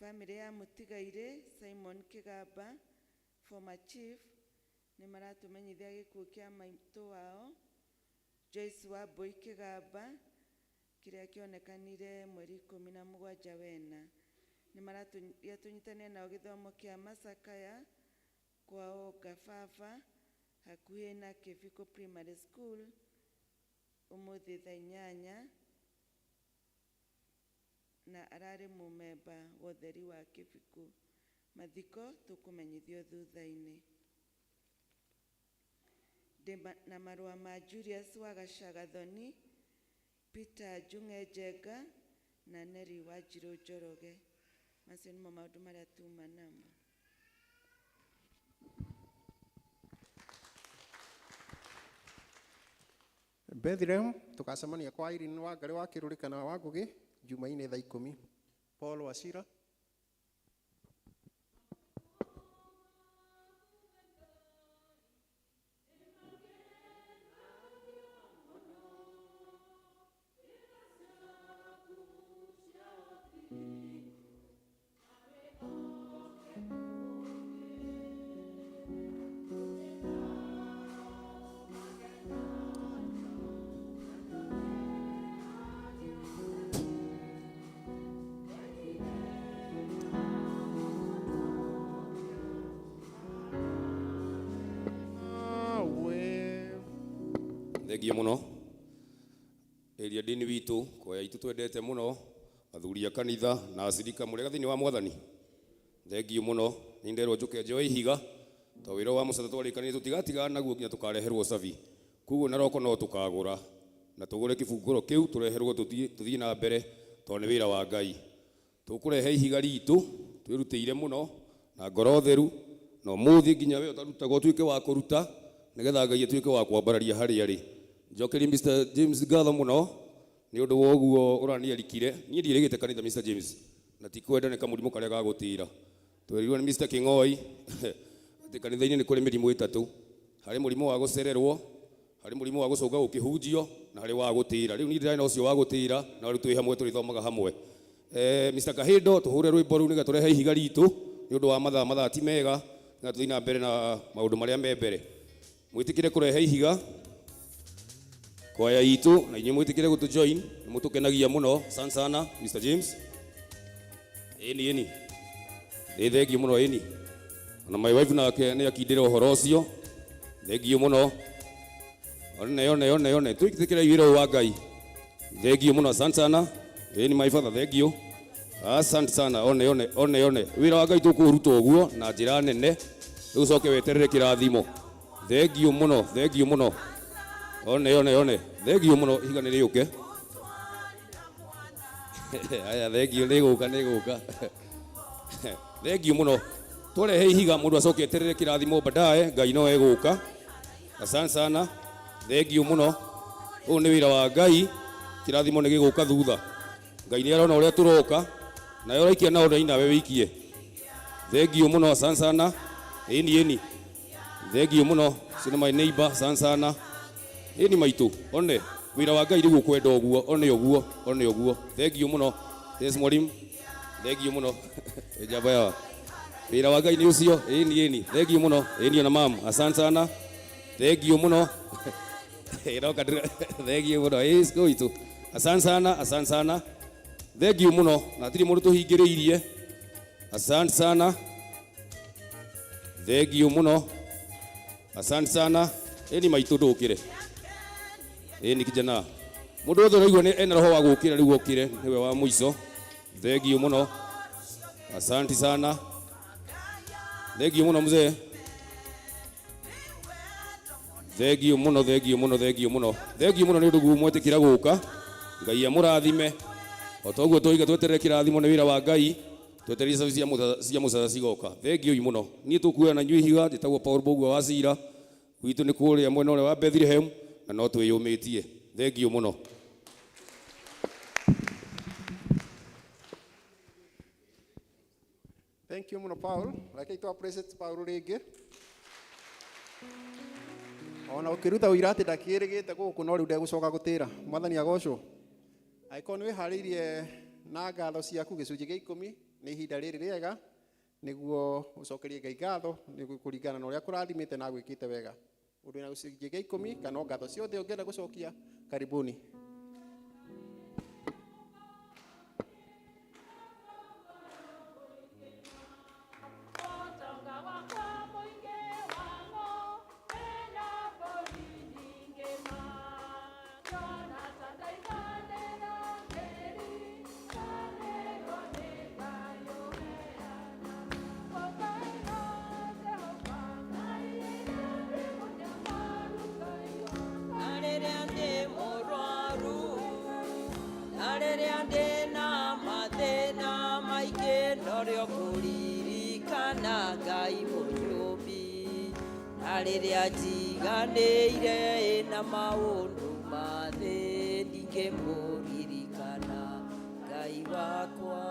Bamĩrĩ ya mũtigairĩ Simon Kĩgamba, former chief, nĩ maratũmenyithia gĩkuũ kĩa maitũ wao Joyce Wambui Kĩgamba kĩrĩa kĩonekanire mweri 17 wena. Nĩ maratũria tũnyitane nao gĩthomo kĩa macakaya kwao Ngababa hakuhĩ na Kĩbiko Primary School ũmũthĩ thaa 8, na ararĩ mũmemba wa ũtheri wa Kĩbiko. Mathiko tũkũmenyithio thutha-inĩ. Ndĩ na marũa ma Julius Wagaca Gathoni, Peter Njung'e Njenga na Nelly Wanjirũ Njoroge. Macio nĩmo maũndũ marĩa tuma namo. Bethlehem tukacemania kwa Irene Wangari wa Kĩrũrĩ kana wa Ngũgĩ Jumaine thaa 10. Paul Wachira. Thengiũ mũno. Ĩria ndini witũ, kwaya itũ twendete mũno, athuri a kanitha na acirika mũrĩ ega thĩinĩ wa mwathani. Thengiũ mũno, nĩ nderwo njũke njoe ihiga, to wĩra wa mũcata twarĩkanire tũtigatigana naguo nginya tũkareherwo cabi. Koguo naroko no tũkagũra na tũgũre kĩbungũro kĩu tũreherwo tũthiĩ na mbere tondũ nĩ wĩra wa Ngai. Tũkũrehe ihiga ritũ twĩrutĩire mũno na ngoro theru na ũmũthĩ nginya we ũtarutaga ũtuĩke wa kũruta nĩgetha Ngai atuĩke wa kwambararia harĩa arĩ. Njokerie Mr. James ngatho mũno nĩ ũndũ wa ũguo ũraniarikire. Niĩ ndiĩrĩgĩte kanitha Mr. James na ti kwenda nĩ kamũrimũ karĩa ga gũtĩra. Twerirwo nĩ Mr. Kĩng'oi atĩ kanitha-inĩ nĩ kũrĩ mĩrimũ ĩtatũ. Harĩ mũrimũ wa gũcererwo, harĩ mũrimũ wa gũcũnga gũkĩhunjio na harĩ wa gũtĩra. Rĩu niĩ ndĩrarĩ na ũcio wa gũtĩra na rĩu twĩ hamwe tũrĩthomaga hamwe. Mr. Kahindo tũhũre rwĩmbo rũu nĩgetha tũrehe ihiga ritũ nĩ ũndũ wa mathaa mathaa ti mega nĩgetha tũthiĩ na mbere na maũndũ marĩa me mbere. Mwĩtĩkĩre kũrehe ihiga kwaya itũ na inyuĩ mwĩtĩkĩre gũtũ join nĩ mũtũkenagia mũno sana sana Mr. James. Ĩni ĩni. Nĩ thengiũ mũno ĩni. Ona my wife nake nĩ akindĩra ũhoro ũcio. Thengiũ mũno. One one one one twĩtĩkĩre wĩra ũyũ wa Ngai. Thengiũ mũno asante sana. Ĩni my father thengiũ. Asante sana one one one one. Wĩra wa Ngai tũkũũruta ũguo na njĩra nene. Rĩu ũcoke weterere kĩrathimo. Thengiũ mũno, thengiũ mũno. One one one. Thengiũ mũno ihiga nĩ rĩũke. Aya thengiũ nĩ gũka nĩ gũka. Thengiũ mũno. Twarehe ihiga mũndũ acoke eterere kĩrathimo baadaye Ngai no egũka. Asante sana. Thengiũ mũno. Ũyũ nĩ wĩra wa Ngai, kĩrathimo nĩ gĩgũka thutha. Ngai nĩ arona ũrĩa tũroka, nawe ũraikia nao na nawe wĩikie. Thengiũ mũno, asante sana. Ĩni ĩni. Thengiũ mũno, ũcio nĩ my neighbor, asante sana. Ĩni maitũ, one wĩra wa Ngai rĩu ũkwenda ũguo, one ũguo, one ũguo. Thengiũ mũno. Yes mwalimu. Thengiũ mũno. Njamba yawa. Wĩra wa Ngai nĩ ũcio. Ĩni ĩni. Thengiũ mũno. Ĩni ona mam. Asante sana. Thengiũ mũno. Ĩroka thengiũ mũno. Ĩ sikũ itũ. Asante sana, asante sana. Thengiũ mũno. Na hatirĩ mũndũ tũhingĩrĩirie. Asante sana. Thengiũ mũno. Asante sana. Ĩni maitũ ndũkĩre. Ĩni kijana. Mũndũ wothe ũraigua nĩ ena roho wa gũkĩra rĩu okĩre nĩwe wa mũico. Thengiũ mũno. Asante sana. Thengiũ mũno mzee. Thengiũ mũno, thengiũ mũno, thengiũ mũno. Thengiũ mũno nĩ ũndũ guo mwetĩkĩra gũka. Ngai amũrathime. O ta ũguo twoiga tweterere kĩrathimo nĩ wĩra wa Ngai. Twetereire cabi cia mũcara cigoka. Thengiũi mũno. Niĩ tũkuoya na inyuĩ ihiga, njĩtagwo Paul Mbũgua wa Cira. Gwitũ nĩ kũrĩa mwena ũrĩa wa Bethlehem na no twĩyũmĩtie. Thengiũ mũno. Thank you mũno Paul. Reke tũ appreciate Paul rĩngĩ. Ona ũkĩruta ũira atĩ ndakĩrĩgĩte gũkũ no rĩu ndegũcoka gũtĩra. Mwathani agocwo. Angĩkorwo nĩ wĩharĩirie na ngatho ciaku gĩcunjĩ gĩa ikũmi nĩ ihinda rĩrĩ rĩega nĩguo ũcokerie Ngai ngatho nĩ kũringana na ũrĩa kũrathimĩte na gwĩkĩte wega. Ũndũ wĩna gĩcunjĩ gĩa ikũmi kana o ngatho ciothe ũngĩenda gũcokia, karibuni. Rĩrĩa ndĩ mũrwaru, na rĩrĩa ndĩna mathĩna maingĩ, norĩo ngũririkana Ngai mũnyũmbi. Na rĩrĩa njiganĩire na maũndũ ma thĩ, ndingĩmũririkana Ngai wakwa.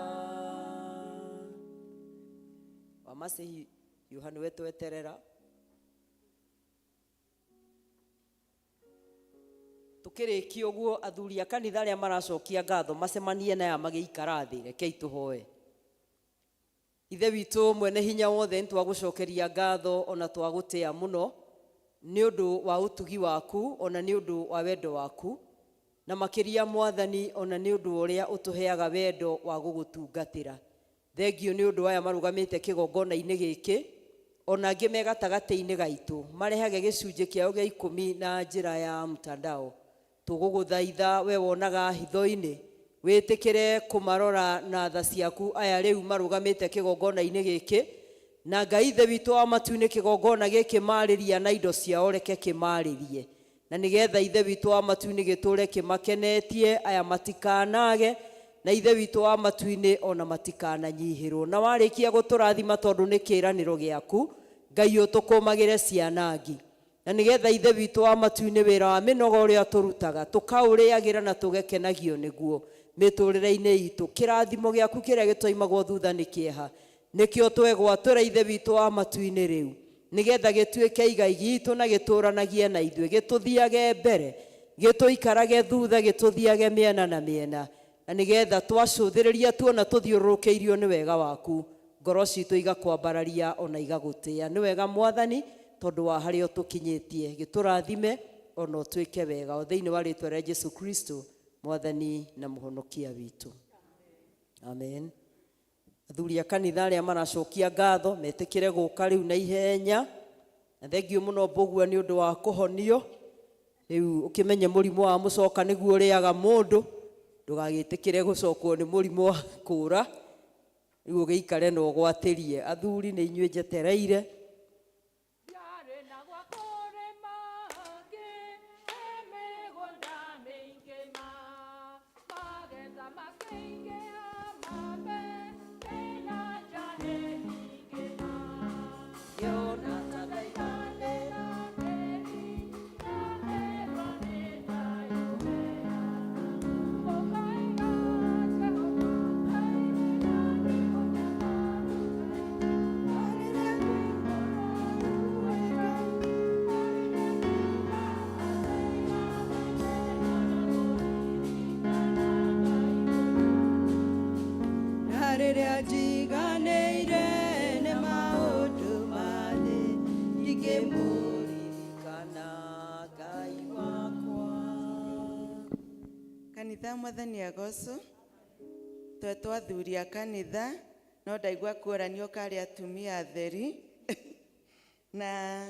Wamasihi hiũha nĩwe tweterera. Tukĩrĩkia ũguo athuri a kanitha arĩa maracokia ngatho macemanie na aya magĩikara thĩ, rekei tũhoe. Ithe witũ mwene hinya wothe, nĩtwagũcokeria ngatho ona twagũtĩa mũno nĩ ũndũ wa ũtugi waku ona nĩ ũndũ wa wendo waku, na makĩria Mwathani ona nĩ ũndũ wa ũrĩa ũtũheaga wendo wa gũgũtungatĩra. Thengio nĩ ũndũ aya marũgamĩte kĩgongona-inĩ gĩkĩ. Ona angĩ me gatagatĩ-inĩ gaitũ marehage gĩcunjĩ kĩao gĩa ikũmi na njĩra ya mtandao. Tũgũgũthaitha we wonaga hitho-inĩ, wĩtĩkĩre kũmarora na tha ciaku aya rĩu marũgamĩte kĩgongona-inĩ gĩkĩ, na Ngai Ithe witũ wa matu-inĩ kĩgongona gĩkĩ marĩria na indo ciao reke kĩmarĩrie, na nĩgetha Ithe witũ wa matu-inĩ gĩtũre kĩmakenetie aya matikanage, na Ithe witũ wa matu-inĩ ona matikananyihĩrwo. Na warĩkia gũtũrathima tondũ nĩ kĩĩranĩro gĩaku, Ngai ũtũkũmagĩre cianangi, na nĩgetha Ithe witũ wa matu-inĩ wĩra wa mĩnoga ũrĩa tũrutaga tũkaũrĩagĩra na tũgekenagio nĩguo mĩtũrĩre-inĩ itũ. Kĩrathimo gĩaku kĩrĩa gĩtoimagwo thutha nĩ kĩeha, nĩkĩo twegwatũra Ithe witũ wa matu-inĩ rĩu, nĩgetha gĩtuĩke igai gitũ na gĩtũranagie na ithuĩ, gĩtũthiage mbere, gĩtũikarage thutha, gĩtũthiage mĩena na mĩena, na nĩgetha twacũthĩrĩria tuona tũthiũrũrũkĩirio nĩ wega waku, ngoro citũ igakwambararia ona igagũtĩa. Nĩ wega Mwathani, tondũ wa harĩa ũtũkinyĩtie, gĩtũrathime ona ũtwĩke wega, o thĩinĩ wa rĩtwa rĩa Jesu Kristo Mwathani na Mũhonokia witũ, amen. Athuri a kanitha arĩa maracokia ngatho metĩkĩre gũka rĩu na ihenya, na thengiũ mũno Mbũgua nĩ ũndũ wa kũhonio. Rĩu ũkĩmenye mũrimũ wa mũcoka nĩguo ũrĩaga mũndũ, ndũgagĩtĩkĩre gũcokwo nĩ mũrimũ wa kũra, rĩu ũgĩikare na ũgwatĩrie. Athuri nĩ inyuĩ njetereire. Na rĩrĩa njiganĩire nĩ maũndũ ma thĩ, Ndingĩmũririkana Ngai wakwa. Kanitha Mwathani agocwo. Twetwo athuri a kanitha, no ndaigua kũoranio karĩ atumia atheri. Na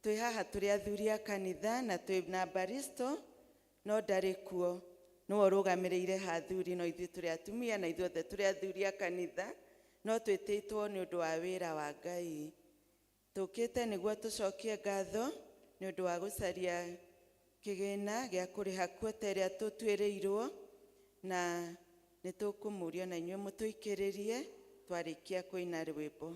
twĩ haha tũrĩ athuri a kanitha na twĩ na baristo, no ndarĩ kuo, nĩwe ũrũgamĩrĩire ha athuri, no ithuĩ tũrĩ atumia na ithuothe tũrĩ athuri a kanitha, no twĩtĩtwo nĩ ũndũ wa wĩra wa Ngai. Tũkĩte nĩguo tũcokie ngatho nĩ ũndũ wa gũcaria kĩgĩna gĩa kũrĩha kuota ĩrĩa tũtuĩrĩirwo, na nĩ tũkũmũria na inyuĩ mũtũikĩrĩrie twarĩkia kũina rwĩmbo.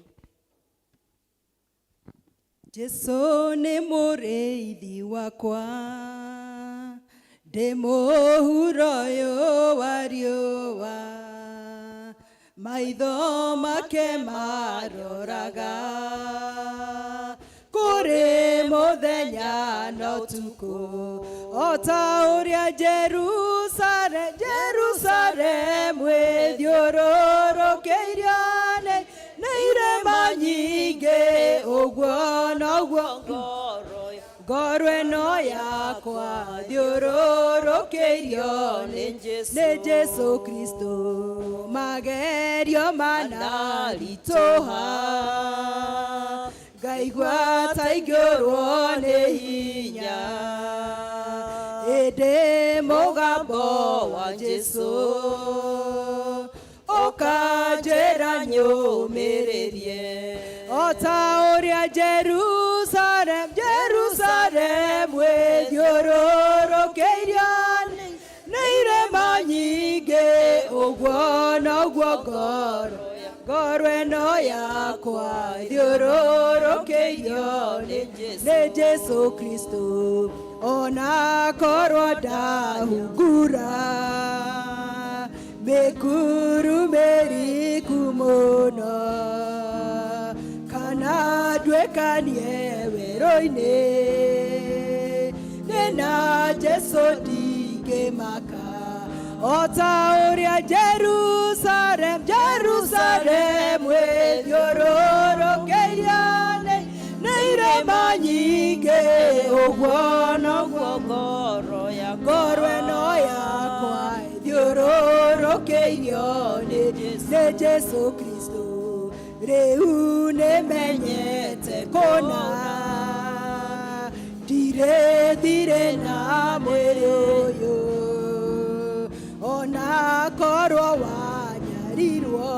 Jesu nĩ mũrĩithi wakwa, ndĩ mũhuro ũyũ wa riũa, maitho make maroraga kũrĩ mũthenya na ũtukũ, o ta ũrĩa Jerusalemu ĩthiũrũrũkĩirio nĩ irĩma nyingĩ, ũguo noguo ngoro ĩno yakwa thiũrũrũkĩirio nĩ Jesu Kristo. Magerio manaritũha, ngaigua ta ingĩũrwo nĩ hinya, ĩndĩ mũgambo wa Jesu ũkanjĩra nyũmĩrĩrie, o ta ũrĩa Jerusalemu ĩthiũrũrũkĩirio nĩ irĩma nyingĩ, ũguo noguo ngoro ĩno yakwa ĩthiũrũrũkĩirio nĩ Jesu Kristo. Ona korwo ndahungura mĩkuru mĩriku mũno, kana nduĩkanie werũ-inĩ, nĩ na Jesu ndingĩmaka, o ta ũrĩa Jerusalemu ĩthiũrũrũkĩirio nĩ irĩma nyingĩ, ũguo noguo ngoro ĩno yakwa ĩthiũrũrũkĩirio nĩ Jesu Kristo. Rĩu nĩmenyete kũna ndirĩ thirĩ na mwĩrĩ ũyũ ona korwo wanyarirwo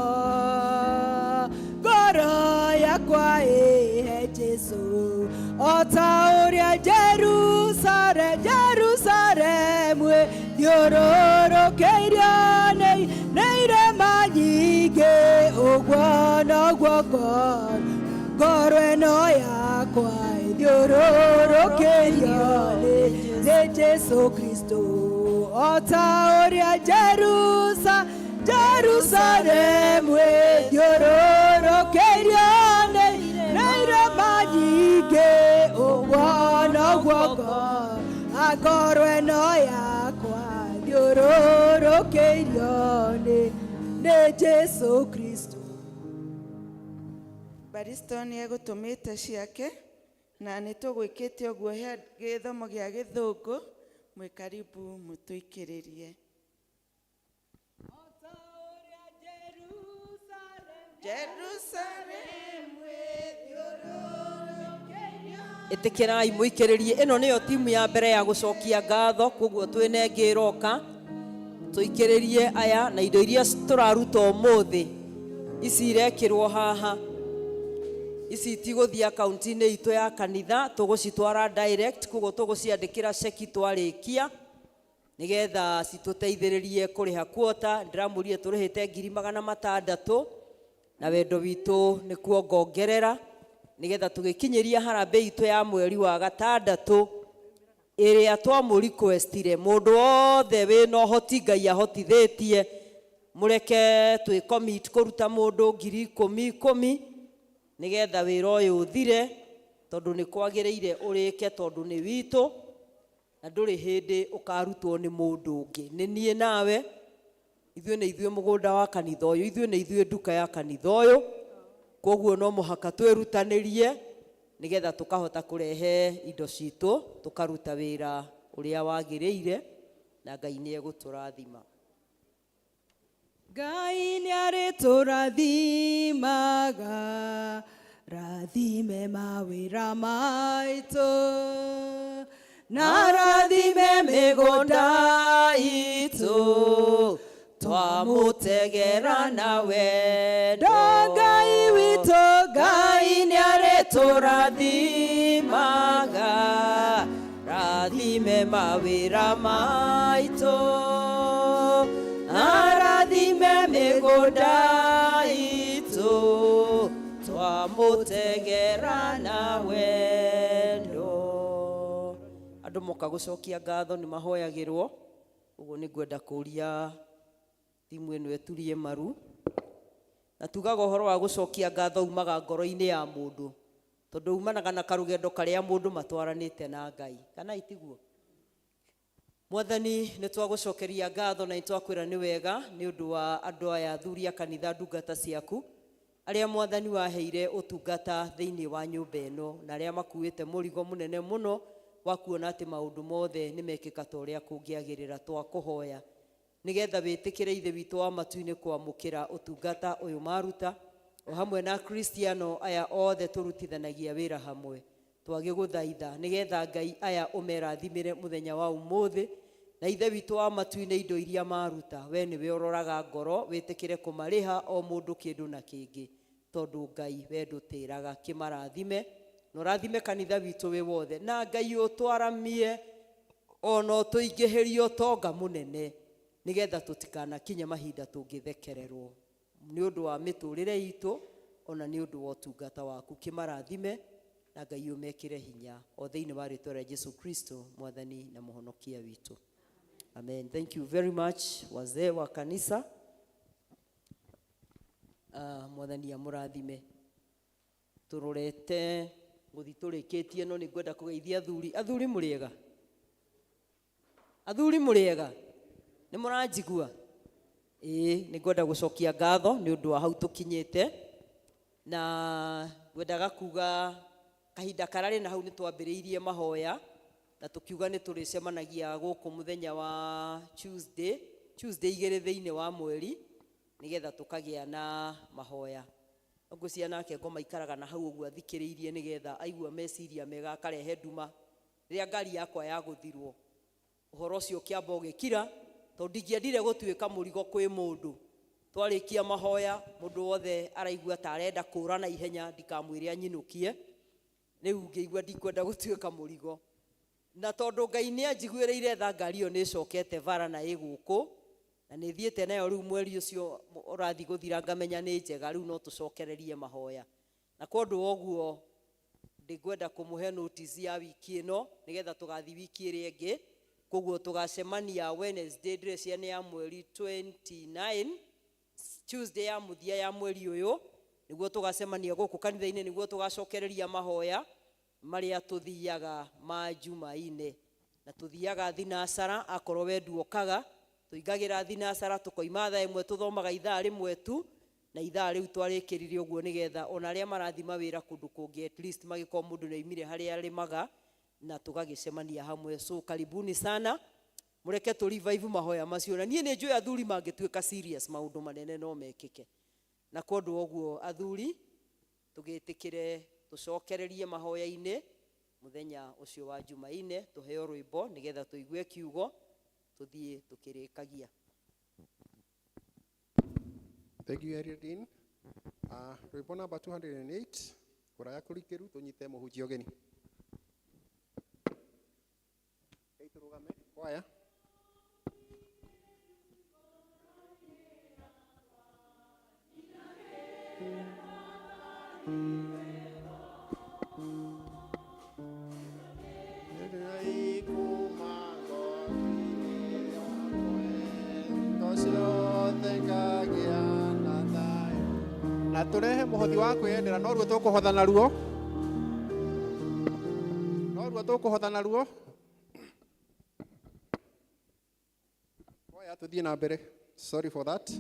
ngoro yakwa ĩhe Jesũ o ta ũrĩa Jerusalemu thiũrũrũkĩirio nĩ irĩma nyingĩ ũguo noguo ngoro ĩno yakwa ĩthiũrũrũkĩirio nĩ Jesũ Kristo o ta ũrĩa Jerusalemu ĩthiũrũrũkĩirio nĩ irĩma nyingĩ ũguo noguo ngoro ĩno yakwa ĩthiũrũrũkĩirio nĩ Jesũ Kristo. Baristo nĩ egũtũmĩte ciake na nĩ tũgwĩkĩte ũguo he gĩthomo gĩa gĩthũngũ mwĩ karibu mũtũikĩrĩrie. Jerusalemu Ĩtĩkĩrai mũikĩrĩrie ĩno nĩyo timu ya mbere ya gũcokia ngatho koguo twĩna ĩngĩ ĩroka tũikĩrĩrie aya na indo iria tũraruta ũmũthĩ ici irekĩrwo haha ici itigũthiĩ akaunti-inĩ itũ ya kanitha tũgũcitwara direct koguo tũgũciandĩkĩra ceki twarĩkia nĩgetha citũteithĩrĩrie kũrĩha kuota ndĩramũrire tũrĩhĩte 600,000 na wendo witũ nĩ kuongongerera nĩgetha tũgĩkinyĩria harambĩ itũ ya mweri wa gatandatũ ĩrĩa twamũ requestire mũndũ wothe wĩna ũhoti Ngai ahotithĩtie mũreke twĩ commit kũruta mũndũ 10,000 nĩgetha wĩra ũyũ ũthire tondũ nĩ kwagĩrĩire ũrĩke tondũ nĩ witũ na ndũrĩ hĩndĩ ũkarutwo nĩ mũndũ ũngĩ nĩ niĩ nawe ithuĩ nĩ ithuĩ mũgũnda wa kanitha ũyũ ithuĩ nĩ ithuĩ nduka ya kanitha ũyũ koguo no mũhaka twĩrutanĩrie nĩgetha tũkahota kũrehe indo citũ tũkaruta wĩra ũrĩa wagĩrĩire na Ngai nĩ egũtũrathima. Ngai nĩ arĩtũrathimaga rathime mawĩra maitũ na rathime mĩgũnda itũ twamũtegera na wendo Ngai witũ Ngai nĩ arĩtũrathimaga rathime mawĩra maitũ arathime mĩgũnda itũ twamũtegera na wendo. Andũ moka gũcokia ngatho nĩ mahoyagĩrwo ũguo nĩ ngwenda kũria timu ĩno ĩturie maru na tugaga ũhoro wa gũcokia ngatho umaga ngoro-inĩ ya mũndũ tondũ umanaga na karũgendo karĩa mũndũ matwaranĩte na Ngai kana itiguo. Mwathani nĩ twagũcokeria ngatho na nĩ twakwĩra nĩ wega nĩ ũndũ wa andũ aya athuri a kanitha ndungata ciaku arĩa Mwathani waheire ũtungata thĩinĩ wa nyũmba ĩno na arĩa makuĩte mũrigo mũnene mũno wa kuona atĩ maũndũ mothe nĩ mekĩka ta ũrĩa kũngĩagĩrĩra. Twakũhoya nĩgetha wĩtĩkĩre Ithe witũ wa matu-inĩ kwamũkĩra ũtungata ũyũ maruta o hamwe na Kristiano aya othe tũrutithanagia wĩra hamwe twagĩgũthaitha nĩgetha Ngai aya ũmerathimĩre mũthenya wa ũmũthĩ na Ithe witũ wa matu-inĩ indo iria maruta we nĩwe ũroraga ngoro wĩtĩkĩre kũmarĩha o mũndũ kĩndũ na kĩngĩ tondũ Ngai we ndũtĩraga kĩmarathime na ũrathime kanitha witũ wĩ wothe na Ngai ũtwaramie ona ũtũingĩhĩrie ũtonga mũnene nĩgetha tũtikanakinye mahinda tũngĩthekererwo nĩ ũndũ wa mĩtũrĩre itũ ona nĩ ũndũ wa ũtungata waku kĩmarathime na Ngai ũmekĩre hinya o thĩinĩ wa rĩtwa rĩa Jesu Kristo Mwathani na Mũhonokia witũ. Amen. Thank you very much wazee wa kanisa. Mwathani amũrathime. Tũrorete gũthiĩ tũrĩkĩtie no nĩ ngwenda kũgeithia athuri. Athuri mũrĩega? Athuri mũrĩega? Nĩ mũranjigua? Ĩĩ nĩ ngwenda gũcokia ngatho nĩ ũndũ wa hau tũkinyĩte na ngwendaga kuga kahinda kararĩ na hau nĩ twambĩrĩirie mahoya na tũkiuga nĩ tũrĩcemanagia gũkũ mũthenya wa Tuesday igĩrĩ thĩinĩ wa mweri nĩgetha tũkagĩa na mahoya. Ngwĩciria nake ngoma ikaraga na hau ũguo athikĩrĩirie nĩgetha aigua meciria mega akarehe nduma. Rĩrĩa ngari yakwa yagũthirwo, ũhoro ũcio ũkĩamba ũgĩkira, tondũ ndingĩendire gũtuĩka mũrigo kwĩ mũndũ. Twarĩkia mahoya, mũndũ wothe araigua ta arenda kũra na ihenya, ndikamwĩre anyinũkie. Rĩu ngĩigua ndikwenda gũtuĩka mũrigo. Na tondũ Ngai nĩ anjiguĩrĩire tha, ngari ĩyo nĩ ĩcokete bara na ĩ gũkũ, na nĩ thiĩte nayo rĩu mweri ũcio ũrathiĩ gũthira ngamenya nĩ njega, rĩu no tũcokererie mahoya. Na kwa ũndũ wa ũguo ndĩngwenda kũmũhe notice ya wiki ĩno nĩgetha tũgathiĩ wiki ĩrĩa ĩngĩ. Koguo tũgacemania Wednesday, ndĩreciria nĩ ya mweri 29, Tuesday ya mũthia ya mweri ũyũ, nĩguo tũgacemania gũkũ kanitha-inĩ, nĩguo tũgacokereria mahoya marĩa tũthiaga ma Jumaine. Na tũthiaga thinacara, akorwo we nduokaga, tũingagĩra thinacara, tũkoima thaa 1, tũthomaga ithaa 1 tu, na ithaa rĩu twarĩkĩrire ũguo nĩgetha ona arĩa marathiĩ mawĩra kũndũ kũngĩ at least magĩkorwo mũndũ nĩ oimire harĩa arĩmaga, na tũgagĩcemania hamwe. So karibuni sana, mũreke tũ revive mahoya macio. Na niĩ nĩ njũĩ athuri mangĩtuĩka serious, maũndũ manene no mekĩke. Na kwa ũndũ wa ũguo athuri tũgĩtĩkĩre tũcokererie mahoya-inĩ mũthenya ũcio wa Jumaine, tũheo rwĩmbo nĩgetha tũigue kiugo tũthiĩ tũkĩrĩkagia. Thank you, Area Dean. Rwĩmbo namba 208, kũraya kũrikĩru, tũnyite mũhunjia ũgeni. Rekei tũrũgame, kwaya. Na tũrehe mũhothi wa kwĩyendera, noruo tũkũhotha naruo, noruo tũkũhotha naruo. Oya tũthiĩ na mbere. Sorry for that.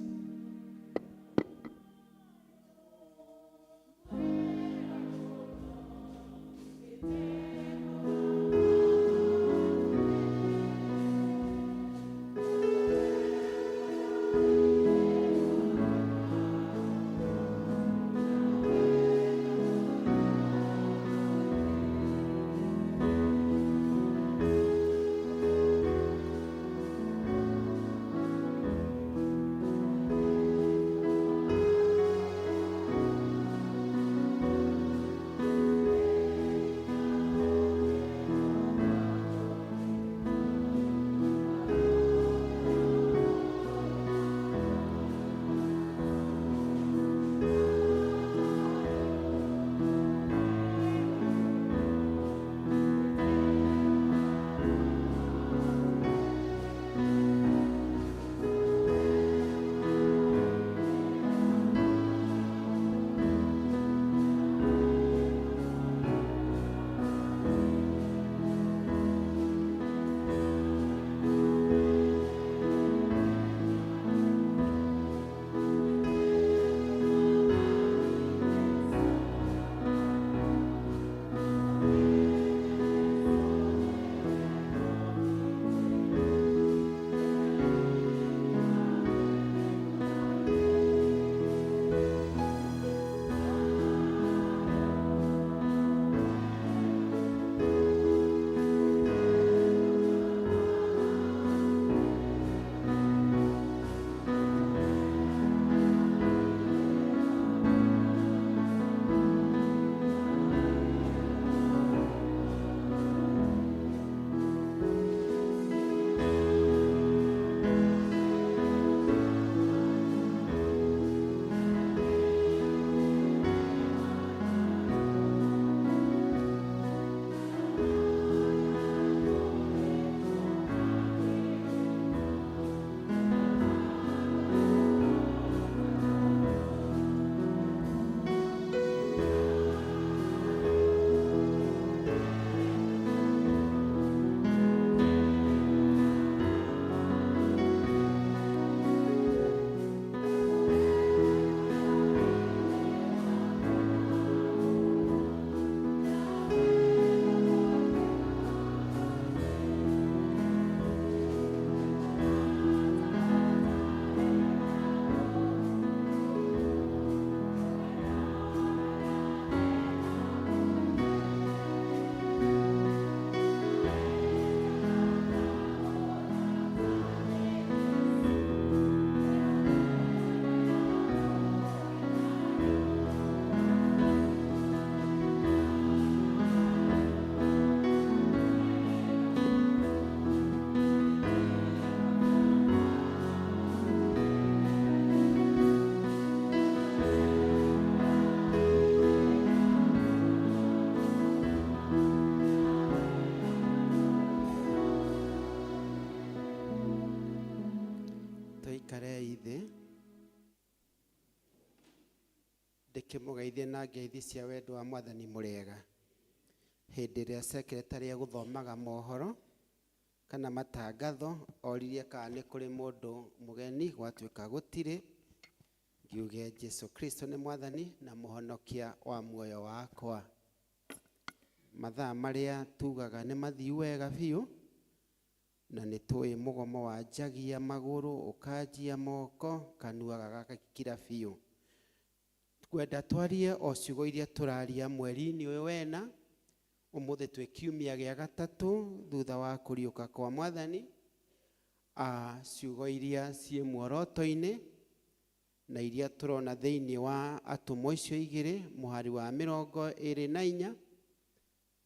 Ngĩkĩmũgeithia na ngeithi cia wendo wa Mwathani mũrĩega. Hĩndĩ ĩrĩa secretary egũthomaga mohoro kana matangatho, oririe kana nĩ kũrĩ mũndũ mũgeni, gwatuĩka gũtirĩ, ngiuge Jesu Kristo nĩ Mwathani na Mũhonokia wa muoyo wakwa. Mathaa marĩa tugaga nĩ mathiu wega biũ, na nĩ tũĩ mũgomo wanjagia magũrũ ũkanjia moko kanua gagakira biũ. Ngwenda twarie o ciugo iria tũraria mweri-inĩ ũyũ wena, ũmũthĩ twĩ kiumia gĩa gatatũ thutha wa kũriũka kwa Mwathani, ciugo iria ciĩ muoroto-inĩ na iria tũrona thĩinĩ wa atũmwo icio igĩrĩ, mũhari wa 24,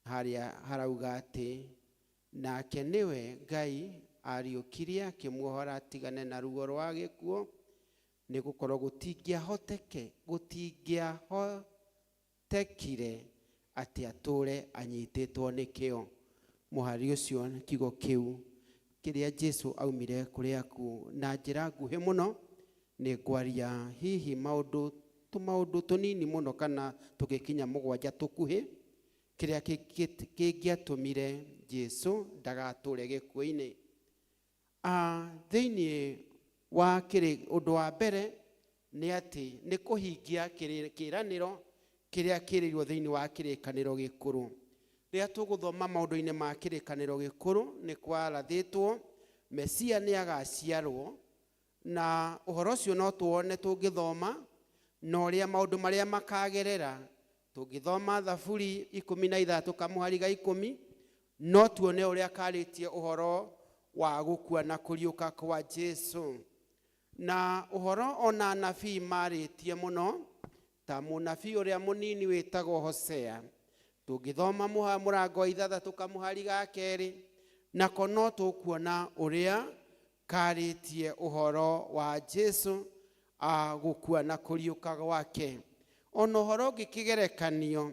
harĩa harauga atĩ nake nĩwe Ngai ariũkirie akĩmuohora atigane na ruo rwa gĩkuũ, nĩ gũkorwo gũtingĩahotekire atĩ atũre anyitĩtwo nĩkĩo. Mũhari ũcio kiugo kĩu kĩrĩa Jesu aumire kũrĩ akuũ. Na njĩra nguhĩ mũno nĩ ngwaria hihi maũndũ tũmaũndũ tũnini mũno kana tũgĩkinya mũgwanja tũkuhĩ, kĩrĩa kĩngĩatũmire Jesu ndagatũre gĩkuũ-inĩ. Thĩinĩ wa ũndũ wa mbere nĩ atĩ nĩ kũhingia kĩĩranĩro kĩrĩa kĩrĩirwo thĩinĩ wa kĩrĩkanĩro gĩkũrũ. Rĩrĩa tũgũthoma maũndũ-inĩ ma kĩrĩkanĩro gĩkũrũ nĩ kwarathĩtwo Mesia nĩ agaciarwo, na ũhoro ũcio no tuone tũngĩthoma na ũrĩa maũndũ marĩa makagerera. Tũngĩthoma Thaburi 13 kamũhari ga 10, no tuone ũrĩa karĩtie ũhoro wa gũkua na kũriũka kwa Jesu. Na ũhoro ona anabii marĩtie mũno, ta mũnabii ũrĩa mũnini wĩtagwo Hosea. Tũngĩthoma mũrango wa 6 kamũhari ga 2, nako no tũkuona ũrĩa karĩtie ũhoro wa Jesu gũkua na kũriũka gwake. Ona ũhoro ũngĩ kĩgerekanio,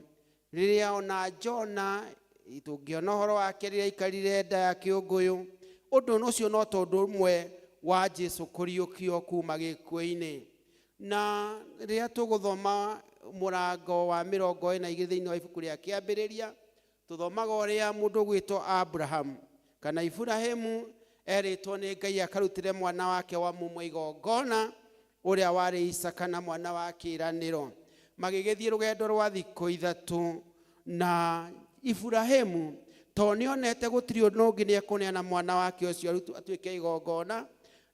rĩrĩa ona Jona, tũngĩona ũhoro wake rĩrĩa aikarire nda ya kĩũngũyũ, ũndũ ũcio no tondũ ũmwe wa Jesu kũriũkio kuma gĩkuũ-inĩ. Na rĩrĩa tũgũthoma mũrango wa 42 thĩinĩ wa ibuku rĩa Kĩambĩrĩria, tũthomaga ũrĩa mũndũ ũgwĩtwo Abraham kana Iburahĩmu erĩtwo nĩ Ngai akarutĩre mwana wake wa mũmwe igongona, ũrĩa warĩ Isaka na mwana wa kĩĩranĩro. Magĩgĩthiĩ rũgendo rwa thikũ 3, na Iburahĩmu tondũ nĩonete gũtirĩ ũndũ ũngĩ nĩekũneana mwana wake ũcio atuĩke igongona,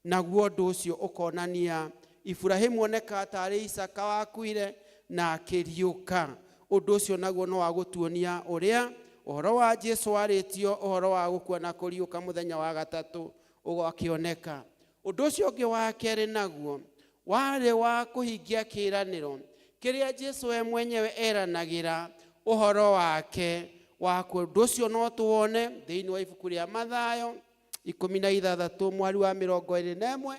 naguo ũndũ ũcio ũkonania Iburahĩmu oneka tarĩ Isaka wakuire na akĩriũka. Ũndũ ũcio naguo no wa gũtuonia ũrĩa ũhoro wa Jesu warĩtio, ũhoro wa gũkua na kũriũka mũthenya wa gatatũ ũgakĩoneka. Ũndũ ũcio ũngĩ wa kerĩ naguo warĩ wa kũhingia kĩĩranĩro kĩrĩa Jesu we mwenyewe eranagĩra ũhoro wake wa kuo. Ũndũ ũcio no tuwone thĩinĩ wa ibuku rĩa Mathayo 16 mweri wa 21,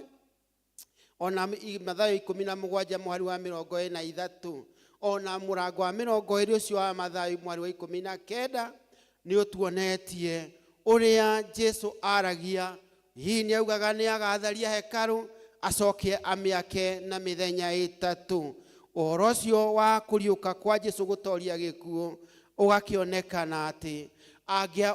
ona Mathayo 17 mweri wa 23, ona mũrango wa 20 ũcio wa Mathayo mweri wa 19 nĩ ũtuonetie ũrĩa Jesu aragia. Hihi nĩ augaga nĩ agatharia hekarũ acoke amĩake na mĩthenya 3. Ũhoro ũcio wa kũriũka kwa Jesu gũtoria gĩkuũ ũgakĩonekana atĩ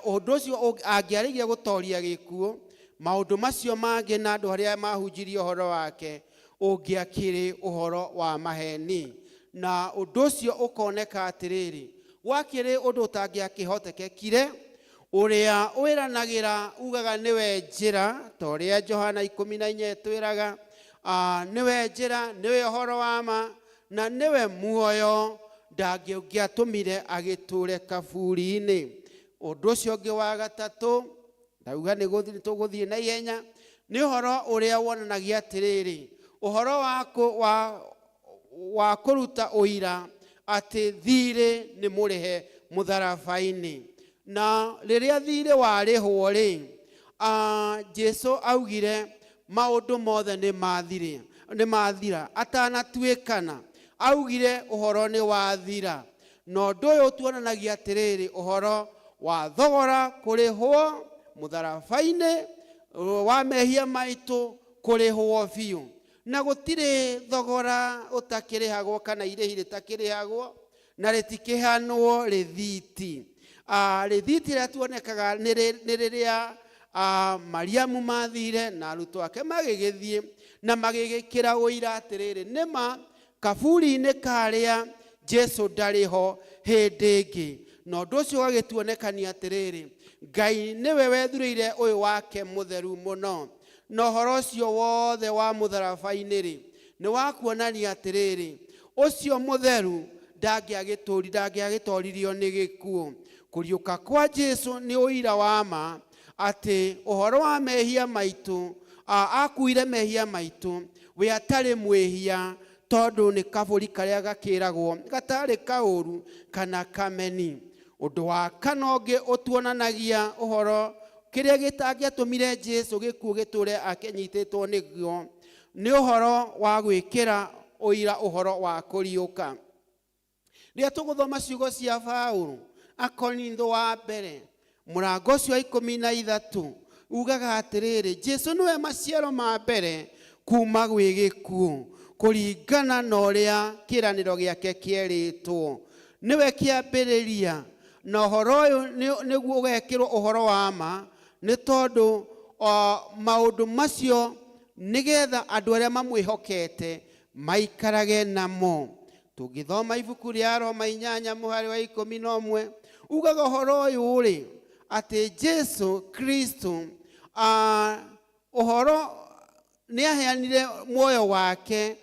ũndũ ũcio angĩarĩire gũtoria gĩkuũ, maũndũ macio mangĩ na andũ arĩa mahunjirie ũhoro wake ũngĩakĩrĩ ũhoro wa maheni. Na ũndũ ũcio ũkoneka atĩrĩrĩ, gwakĩrĩ ũndũ ũtangĩakĩhotekekire, ũrĩa wĩranagĩra ugaga nĩwe njĩra, ta ũrĩa Johana 14 ĩtwĩraga, nĩwe njĩra, nĩwe ũhoro wa ma, na nĩwe muoyo, ndangĩatũmire agĩtũre kaburi-inĩ. Ũndũ ũcio ũngĩ wa gatatũ, ndauga nĩ tũgũthiĩ na ihenya, nĩ ũhoro ũrĩa wonanagia atĩrĩrĩ, ũhoro wa kũruta ũira atĩ thirĩ nĩ mũrĩhe mũtharaba-inĩ. Na rĩrĩa thirĩ warĩhwo rĩ, Jesu augire maũndũ mothe nĩ mathire, nĩ mathira, atanatuĩkana augire ũhoro nĩ wathira. Na ũndũ ũyũ tuonanagia atĩrĩrĩ, ũhoro wa thogora kũrĩhwo mũtharaba-inĩ wa mehia maitũ kũrĩhwo biũ. Na gũtirĩ thogora ũtakĩrĩhagwo kana irĩhi rĩtakĩrĩhagwo na rĩtikĩhanwo rĩthiti. Rĩthiti rĩrĩa tuonekaga nĩ rĩrĩa Mariamu mathire na arutwo ake magĩgĩthiĩ na magĩgĩkĩra ũira atĩrĩrĩ, nĩma kaburi-inĩ karĩa Jesu ndarĩ ho hĩndĩ ĩngĩ. Na ũndũ ũcio ũgagĩtuonekania atĩrĩrĩ, Ngai nĩwe wethurĩire ũyũ wake mũtheru mũno. Na ũhoro ũcio wothe wa mũtharaba-inĩ rĩ, nĩ wa kuonania atĩrĩrĩ, ũcio mũtheru ndangĩagĩtoririo nĩ gĩkuũ. Kũriũka kwa Jesu nĩ ũira wa ma atĩ ũhoro wa mehia maitũ, akuire mehia maitũ, we atarĩ mwĩhia, tondũ nĩ kabũri karĩa gakĩragwo gatarĩ kaũru kana kameni. Ũndũ wa kana ũngĩ ũtuonanagia ũhoro kĩrĩa gĩtangĩatũmire Jesu gĩkuũ gĩtũre akĩnyitĩtwo nĩguo nĩ ũhoro wa gwĩkĩra ũira ũhoro wa kũriũka. Rĩrĩa tũgũthoma ciugo cia Paũlũ Akorintho wa mbere mũrango ũcio wa 13 ugaga atĩrĩrĩ, Jesu nĩwe maciaro ma mbere kuma gwĩ gĩkuũ kũringana na ũrĩa kĩĩranĩro gĩake kĩerĩtwo. Nĩwe kĩambĩrĩria, na ũhoro ũyũ nĩguo ũgekĩrwo ũhoro wa ma, nĩ tondũ maũndũ macio nĩgetha andũ arĩa mamwĩhokete maikarage namo. Tũngĩthoma ibuku rĩa Roma 8 mũhari wa 11 ugaga ũhoro ũyũ rĩ, atĩ Jesu Kristo ũhoro nĩ aheanire muoyo wake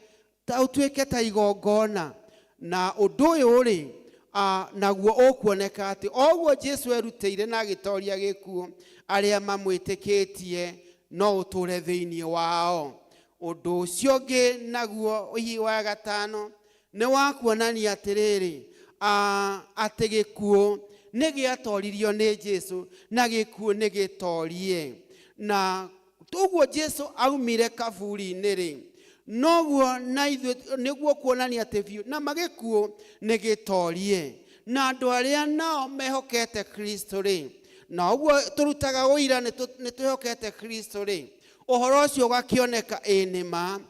ta ũtuĩke ta igongona, na ũndũ ũyũ rĩ, naguo ũkuoneka atĩ o ũguo Jesu erutĩire na agĩtoria gĩkuũ, arĩa mamwĩtĩkĩtie no ũtũre thĩinĩ wao. Ũndũ ũcio ũngĩ naguo hihi wa gatano nĩ wa kuonania atĩrĩrĩ, atĩ gĩkuũ nĩ gĩatoririo nĩ Jesu na gĩkuũ nĩ gĩtorie. Na ũguo Jesu aumire kaburi-inĩ rĩ, noguo na ithuĩ nĩguo kuonania atĩ biũ na magĩkuũ nĩ gĩtorie. Na andũ arĩa nao mehokete Kristo rĩ, na ũguo tũrutaga ũira nĩ twĩhokete Kristo rĩ, ũhoro ũcio ũgakĩoneka ĩĩ nĩ ma.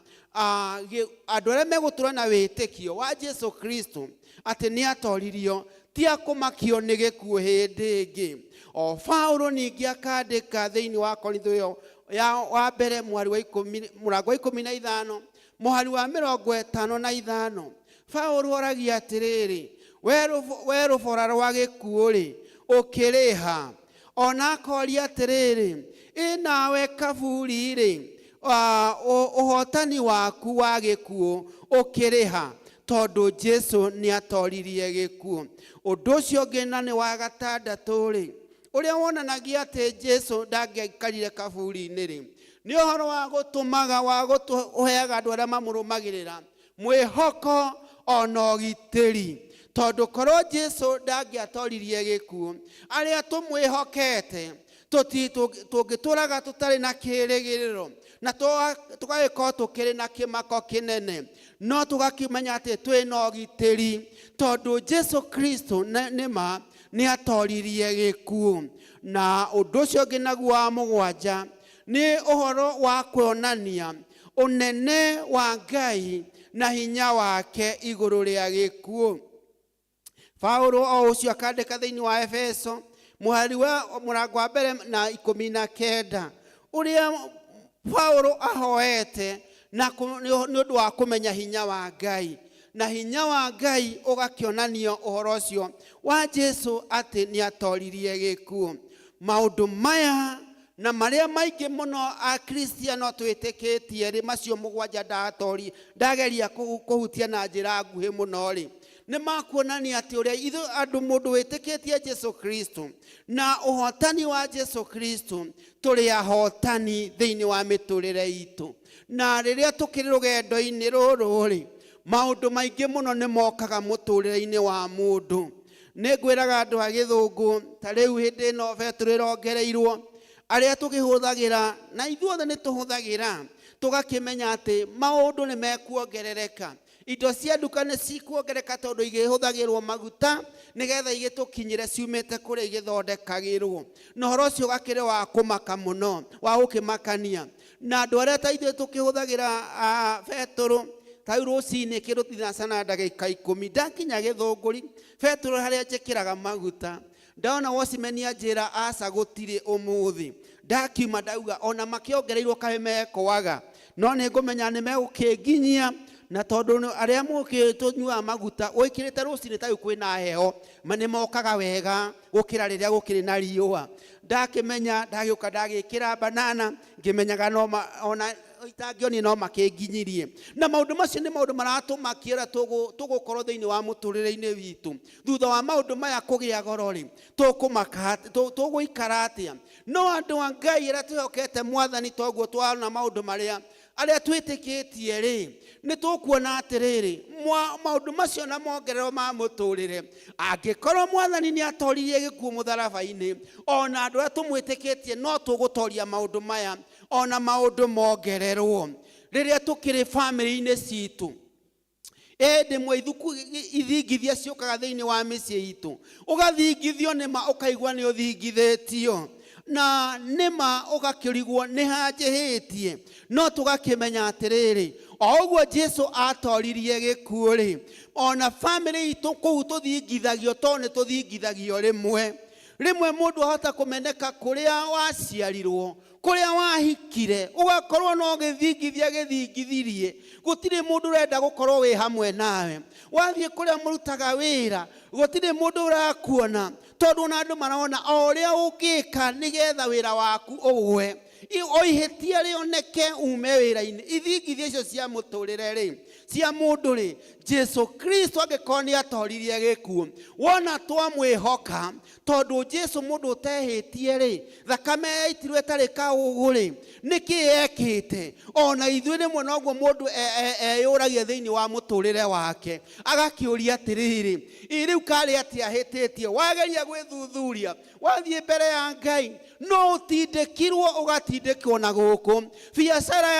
Andũ arĩa megũtũra na wĩtĩkio wa Jesu Kristo atĩ nĩ atoririo, ti akũmakio nĩ gĩkuũ hĩndĩ ĩngĩ. O Paũlũ ningĩ akandĩka thĩinĩ wa Korintho ĩyo ya wa mbere mũhari wa ikũmi, mũrango wa 15 mũhari wa 55, Paũlũ oragia atĩrĩrĩ, we rũbora rwa gĩkuũ rĩ, ũkĩrĩha? Ona akoria atĩrĩrĩ, ĩ nawe kaburi rĩ, ũhotani waku wa gĩkuũ ũkĩrĩha? Tondũ Jesu nĩ atoririe gĩkuũ. Ũndũ ũcio ũngĩ na nĩ wa gatandatũ rĩ, ũrĩa wonanagia atĩ Jesu ndangĩaikarire kaburi-inĩ rĩ, nĩ ũhoro wa gũtũmaga wa gũtũheaga andũ arĩa mamũrũmagĩrĩra mwĩhoko ona ũgitĩri. Tondũ korwo Jesu ndangĩatoririe gĩkuũ, arĩa tũmwĩhokete tũngĩtũraga tũtarĩ na kĩĩrĩgĩrĩro na tũgagĩkorwo tũkĩrĩ na kĩmako kĩnene, no tũgakĩmenya atĩ twĩna ũgitĩri tondũ Jesu Kristo nĩma nĩ atoririe gĩkuũ. Na ũndũ ũcio ũngĩ naguo wa mũgwanja nĩ ũhoro wa kuonania ũnene wa Ngai na hinya wake igũrũ rĩa gĩkuũ. Paũlũ o ũcio akandĩka thĩinĩ wa Efeso mũhari wa mũrango wa mbere na 19, ũrĩa Paũlũ ahoete na nĩ ũndũ wa kũmenya hinya wa Ngai, na hinya wa Ngai ũgakĩonania ũhoro ũcio wa Jesu atĩ nĩ atoririe gĩkuũ. Maũndũ maya na marĩa maingĩ mũno Akristiano twĩtĩkĩtie rĩ, macio mũgwanja ndageria kũhutia na njĩra nguhĩ mũno rĩ, nĩ makuonania atĩ ũrĩa ithuĩ andũ mũndũ wĩtĩkĩtie Jesu Kristo na ũhotani wa Jesu Kristo tũrĩ ahotani thĩinĩ wa mĩtũrĩre itũ. Na rĩrĩa tũkĩrĩ rũgendo-inĩ rũrũ rĩ, maũndũ maingĩ mũno nĩ mokaga mũtũrĩre-inĩ wa mũndũ. Nĩ ngwĩraga andũ a gĩthũngũ ta rĩu hĩndĩ ĩno betũrũ ĩrongereirwo, arĩa tũkĩhũthagĩra na ithuothe nĩ tũhũthagĩra, tũgakĩmenya atĩ maũndũ nĩ mekuongerereka. Indo cia nduka nĩ cikuongereka tondũ igĩhũthagĩrwo maguta nĩgetha igĩtũkinyĩre ciumĩte kũrĩa igĩthondekagĩrwo. Na ũhoro ũcio ũgakĩrĩ wa kũmaka mũno, wa gũkĩmakania. Na andũ arĩa ta ithuĩ tũkĩhũthagĩra betũrũ, ta rĩu rũcinĩ kĩndũ thinaca na ndagĩka 10 ndakinya Gĩthũngũri, betũrũ harĩa njĩkĩraga maguta, ndona watchman anjĩra aca gũtirĩ ũmũthĩ. Ndakiuma ndauga ona makĩongereirwo kaĩ mekwaga, no nĩ ngũmenya nĩ megũkĩnginyia. Na tondũ arĩa mũkĩtũnyuaga maguta ũikĩrĩte rũcinĩ ta rĩu kwĩna heho, ma nĩ mokaga wega gũkĩra rĩrĩa gũkĩrĩ na riũa. Ndakĩmenya ndagĩũka ndagĩkĩra banana ngĩmenyaga no ona itangĩonire no makĩnginyirie. Na maũndũ macio nĩ maũndũ maratũmakia ũrĩa tũgũkorwo thĩinĩ wa mũtũrĩre-inĩ witũ. Thutha wa maũndũ maya kũgĩa goro rĩ, tũkũmaka, tũgũikara atĩa? No andũ a Ngai arĩa twĩhokete Mwathani toguo twana maũndũ marĩa arĩa twĩtĩkĩtie rĩ, nĩ tũkuona atĩrĩrĩ, maũndũ macio na mongerero ma mũtũrĩre, angĩkorwo Mwathani nĩ atoririe gĩkuũ mũtharaba-inĩ, ona andũ arĩa tũmwĩtĩkĩtie no tũgũtoria maũndũ maya, ona maũndũ mongererwo. Rĩrĩa tũkĩrĩ bamĩrĩ-inĩ citũ, ĩndĩ mwe ithuku ithingithia ciũkaga thĩinĩ wa mĩciĩ itũ, ũgathingithio nĩma ũkaigua nĩ ũthingithĩtio, na nĩma ũgakĩrigwo nĩ hanjĩhĩtie. No tũgakĩmenya atĩrĩrĩ, o ũguo Jesu atoririe gĩkuũ rĩ, ona bamĩrĩ itũ kũu tũthingithagio, tondũ nĩ tũthingithagio rĩmwe. Rĩmwe mũndũ ahota kũmeneka kũrĩa waciarirwo, kũrĩa wahikire, ũgakorwo no gĩthingithia gĩthingithirie, gũtirĩ mũndũ ũrenda gũkorwo wĩ hamwe nawe. Wathiĩ kũrĩa mũrutaga wĩra, gũtirĩ mũndũ ũrakuona, tondũ ona andũ marona o ũrĩa ũngĩka nĩgetha wĩra waku ũgwe, o ihĩtia rĩoneke ume wĩra-inĩ. Ithingithia icio cia mũtũrĩre rĩ, cia mũndũ rĩ, Jesu Kristo angĩkorwo nĩ atoririe gĩkuũ, wona twamwĩhoka, tondũ Jesu mũndũ ũtehĩtie rĩ, thakame yaitirwo ĩtarĩ kaũgũ rĩ, nĩkĩ ekĩte? Ona ithuĩ rĩmwe noguo mũndũ eyũragia thĩinĩ wa mũtũrĩre wake, agakĩũria atĩrĩrĩ, ĩ rĩu karĩ atĩa ahĩtĩtie? Wageria gwĩthuthuria, wathiĩ mbere ya Ngai, no ũtindĩkirwo ũgatindĩkwo na gũkũ. Biacara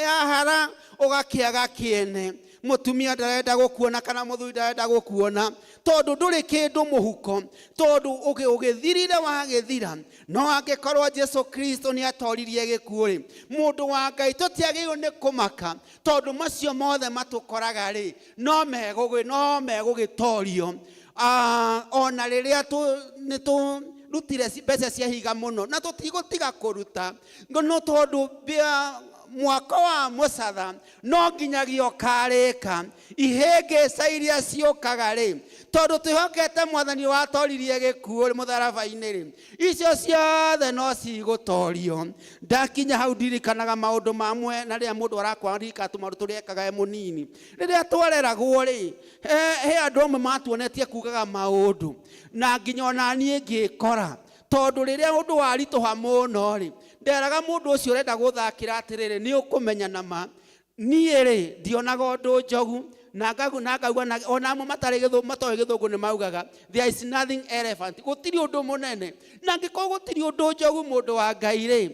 ya hara ũgakĩaga kĩene, mũtumia ndarenda gũkuona kana mũthuri ndarenda gũkuona, tondũ ndũrĩ kĩndũ mũhuko, tondũ ũgĩthirire wagĩthira. No angĩkorwo Jesu Kristo nĩ atoririe gĩkuũ rĩ, mũndũ wa Ngai tũtiagĩrĩirwo nĩ kũmaka, tondũ macio mothe matũkoraga rĩ, no megũgĩtorio. Ona rĩrĩa nĩ tũrutire mbeca cia higa mũno, na tũtigũtiga kũruta, no tondũ mwaka wa mũcatha no nginyagia ũkarĩka. Ihĩngĩca iria ciũkaga rĩ, tondũ twĩhokete Mwathani watoririe gĩkuũ mũtharaba-inĩ rĩ, icio ciothe no cigũtorio. Ndakinya hau ndirikanaga maũndũ mamwe, na rĩrĩa mũndũ arakwa ririkana tũmaũndũ tũrĩa ekaga e mũnini. Rĩrĩa twareragwo rĩ, he andũ amwe matuonetie kugaga maũndũ, na nginya ona niĩ ngĩkora, tondũ rĩrĩa ũndũ waritũha mũno rĩ, nderaga mũndũ ũcio ũrenda gũthakĩra atĩrĩrĩ, nĩ ũkũmenya na ma. Niĩ rĩ, ndionaga ũndũ njogu, na ngauga na, ona amwe matarĩ matoĩ gĩthũngũ nĩ maugaga, there is nothing elephant, gũtirĩ ũndũ mũnene. Na angĩkorwo gũtirĩ ũndũ njogu mũndũ wa Ngai rĩ,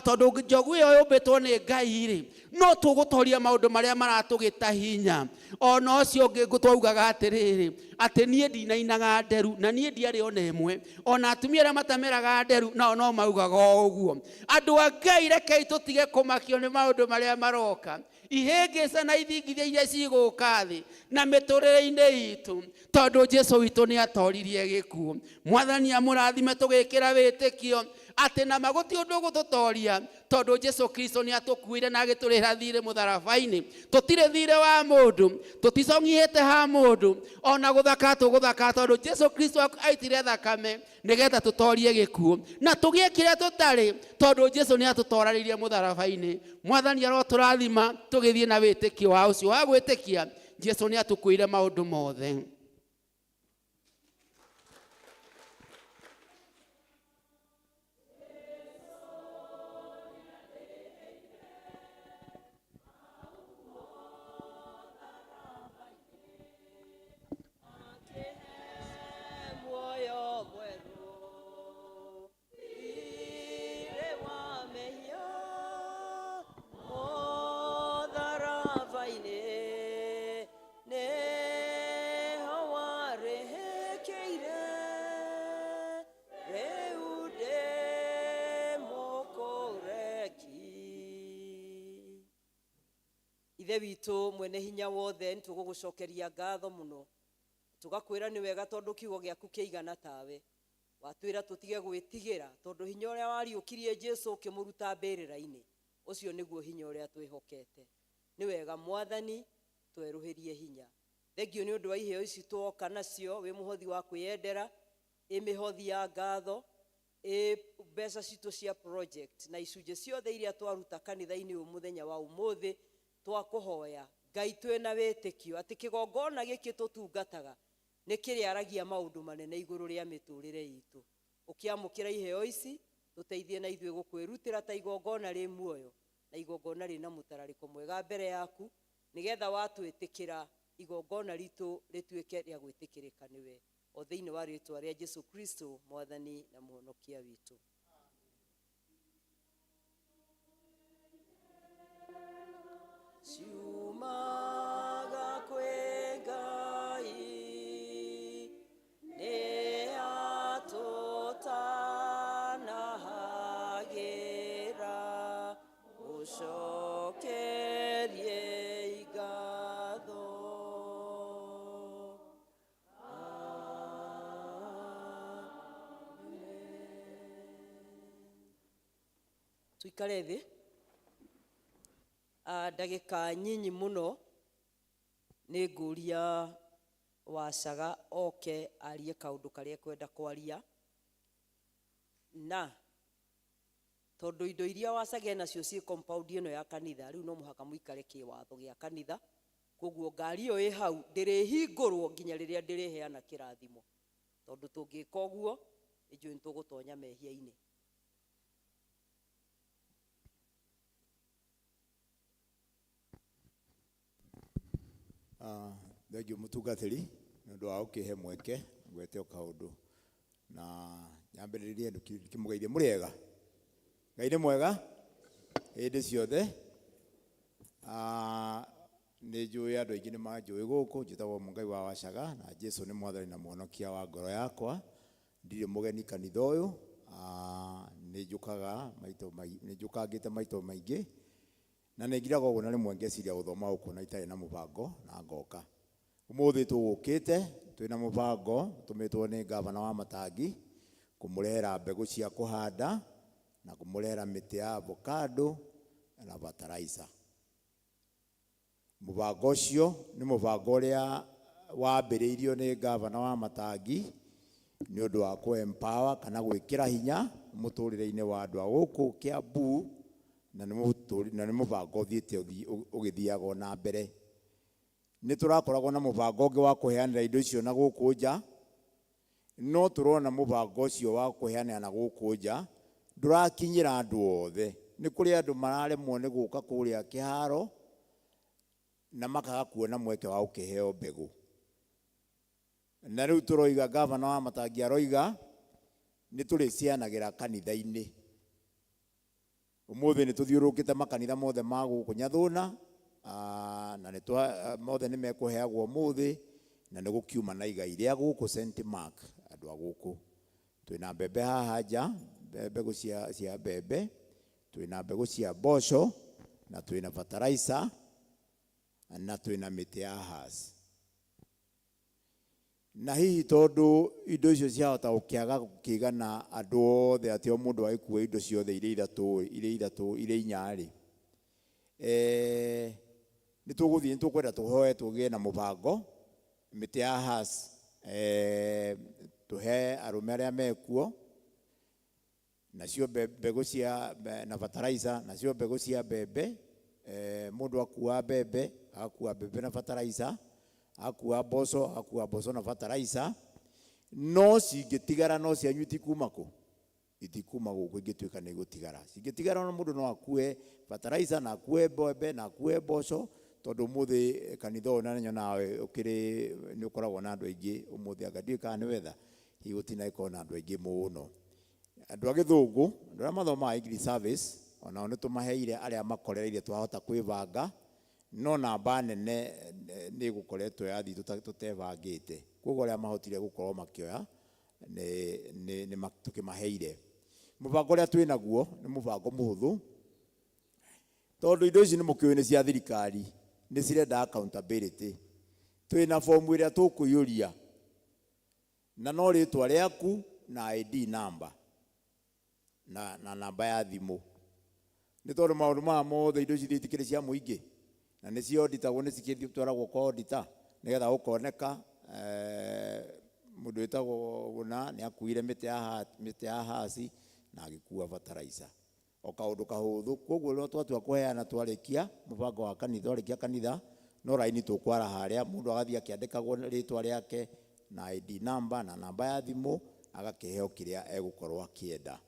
tondũ njogu ĩyo yũmbĩtwo nĩ Ngai rĩ, no tũgũtoria maũndũ marĩa maratũgĩta hinya. Ona ũcio ũngĩ twaugaga atĩrĩrĩ, atĩ niĩ ndinainaga nderu, na niĩ ndiarĩ ona ĩmwe. Ona atumia arĩa matameraga nderu, nao no maugaga o ũguo. Andũ a Ngai, rekei tũtige kũmakio nĩ maũndũ marĩa maroka, ihĩngĩca na ithingithia iria cigũka thĩ na mĩtũrĩre-inĩ itũ, tondũ Jesu witũ nĩ atoririe gĩkuũ. Mwathani amũrathime tũgĩkĩra wĩtĩkio atĩ na ma gũtirĩ ũndũ ũgũtũtoria, tondũ Jesu Kristo nĩ atũkuire na agĩtũrĩhĩra thirĩ mũtharaba-inĩ. Tũtirĩ thirĩ wa mũndũ, tũticong'ihĩte ha mũndũ, ona gũthaka tũgũthaka, tondũ Jesu Kristo aitire thakame nĩgetha tũtorie gĩkuũ na tũgĩe kĩrĩa tũtarĩ, tondũ Jesu nĩ atũtoraririe mũtharaba-inĩ. Mwathani arotũrathima tũgĩthiĩ na wĩtĩkio wa ũcio wa gwĩtĩkia Jesu nĩ atũkuire maũndũ mothe. Ithe witũ mwene hinya wothe, nĩ tũgũgũcokeria ngatho mũno, tũgakwĩra nĩ wega tondũ kiugo gĩaku kĩigana tawe. Watwĩra tũtige gwĩtigĩra tondũ hinya ũrĩa wariũkirie Jesu ũkĩmũruta mbĩrĩra-inĩ, ũcio nĩguo hinya ũrĩa twĩhokete. Nĩ wega Mwathani, twerũhĩrie hinya. Thengio nĩ ũndũ wa iheo ici twoka nacio, wĩ mũhothi wa kwĩyendera, ĩ mĩhothi ya ngatho, ĩ mbeca citũ cia project na icunjĩ ciothe iria twaruta kanitha-inĩ ũyũ mũthenya wa ũmũthĩ. Twakũhoya Ngai twĩna wĩtĩkio atĩ kĩgongona gĩkĩ tũtungataga nĩ kĩrĩaragia maũndũ manene igũrũ rĩa mĩtũrĩre itũ. Ũkĩamũkĩra iheo ici, tũteithie na ithuĩ gũkwĩrutĩra ta igongona rĩ muoyo na igongona rĩna mũtararĩko mwega mbere yaku, nĩgetha watwĩtĩkĩra igongona ritũ rĩtuĩke rĩa gwĩtĩkĩrĩka nĩwe, o thĩinĩ wa rĩtwa rĩa Jesu Kristo Mwathani na Mũhonokia witũ. Ciumaga kwĩ Ngai, nĩ atũtanahagĩra, mũcokerie ngatho. Tuikare thĩ ndagĩka nyinyi mũno, nĩ ngũria Wacaga oke arie kaũndũ karĩa ekwenda kwaria, na tondũ indo iria Wacaga enacio ciĩ compound ĩno ya kanitha, rĩu no mũhaka mũikare kĩwatho gĩa kanitha. Koguo ngari ĩyo ĩ hau ndĩrĩhingũrwo nginya rĩrĩa ndĩrĩheana kĩrathimo, tondũ tũngĩka ũguo nĩnjũĩ nĩ tũgũtonya mehia-inĩ. Thengiũ mũtungatĩri nĩ ũndũ wa gũkĩhe mweke ngwete o kaũndũ, na nyambĩrĩrie ndĩkĩmũgeithie. Mũrĩ ega? Ngai nĩ mwega hĩndĩ ciothe. Nĩ njũĩ andũ aingĩ nĩ manjũĩ gũkũ, njĩtagwo Mũngai wa Wacaga, na Jesu nĩ Mwathani na Mũhonokia wa ngoro yakwa. Ndirĩ mũgeni kanitha ũyũ, nĩ njũkaga maita nĩ njũkangĩte maita maingĩ, na nĩ ngiraga ũguo na rĩmwe ngeciria gũthoma gũkũ na itarĩ na mũbango na ngoka. Ũmũthĩ tũgũkĩte twĩna mũbango tũmĩtwo nĩ ngavana wa Matangi kũmũrehera mbegũ cia kũhanda na kũmũrehera mĩtĩ ya avocado na fertilizer. Mũbango ũcio nĩ mũbango ũrĩa wambĩrĩirio nĩ ngavana wa Matangi nĩ ũndũ wa kũ empower kana gwĩkĩra hinya mũtũrĩre-inĩ wa andũ a gũkũ Kiambu, na nĩ mũbango ũthiĩte ũgĩthiaga na mbere. Nĩ tũrakoragwo na mũbango ũngĩ wa kũheanĩra indo icio na gũkũ nja, no tũrona mũbango ũcio wa kũheanĩra na gũkũ nja ndũrakinyĩra andũ othe. Nĩ kũrĩ andũ mararemwo nĩ gũka kũrĩa kĩharo na makaga kuona mweke wa gũkĩheo mbegũ. Na rĩu tũroiga, ngavana wa Matangi aroiga nĩ tũrĩcianagĩra kanitha-inĩ. Ũmũthĩ nĩ tũthiũrũrũkĩte makanitha mothe ma gũkũ Nyathũna, na nĩ mothe nĩ mekũheagwo ũmũthĩ, na nĩ gũkiuma na igai rĩa gũkũ St Mark andũ a gũkũ. Twĩna mbembe haha nja, mbegũ cia mbembe, twĩna mbegũ cia mboco, na twĩna fertilizer, na twĩna mĩtĩ ya hass. Na hihi tondũ indo icio ciahota gũkĩaga gũkĩigana andũ othe, atĩ o mũndũ agĩkua indo ciothe iria ithatũ, iria ithatũ, iria inya rĩ, nĩ tũgũthiĩ, nĩ tũkwenda tũhoe tũgĩe na mũbango mĩtĩ ya hass, tũhe arũme arĩa mekuo, nacio mbegũ cia na fertilizer, nacio mbegũ cia mbembe, mũndũ akua mbembe, agakua mbembe na fertilizer, akua mboco, agakua mboco na fertilizer, no cingĩtigara no cianyu itikuma kũ? Itikuma gũkũ ingĩtuĩka nĩ igũtigara. Cingĩtigara no mũndũ no akue fertilizer na akue mbembe na akue mboco, tondũ ũmũthĩ kanitha ũyũ na nyonaga ũkĩrĩ nĩ ũkoragwo na andũ aingĩ ũmũthĩ, anga ndiũĩ kana nĩ weather, hihi gũtinagĩkorwo na andũ aingĩ mũno. Andũ a gĩthũngũ, andũ arĩa mathomaga English service, onao nĩ tũmaheire arĩa makorereire twahota kwĩbanga, no namba nene nĩ ĩgũkoretwo yathiĩ tũtebangĩte. Koguo arĩa mahotire gũkorwo makĩoya nĩ tũkĩmaheire. Mũbango ũrĩa twĩnaguo nĩ mũbango mũhũthũ, tondũ indo ici nĩ mũkĩũĩ nĩ cia thirikari. Nĩ cirenda accountability. Twĩna fomu ĩrĩa tũkũiyũria na no rĩtwa rĩaku na ID number na namba ya thimũ, nĩ tondũ maũndũ maya mothe, indo ici itikĩrĩ cia mũingĩ na nĩ cioditagwo, nĩ cikĩtwaragwo kwa auditor nĩgetha gũkoneka mũndũ wĩtagwo gũna nĩ akuire mĩtĩ ya haci na agĩkua fertilizer, o kaũndũ kahũthũ. Koguo rĩrĩa twatua kũheana, twarĩkia mũbango wa kanitha, twarĩkia kanitha, no raini tũkwara harĩa, mũndũ agathiĩ akĩandĩkagwo rĩtwa rĩake na ID number na namba ya thimũ, agakĩheo kĩrĩa egũkorwo akĩenda.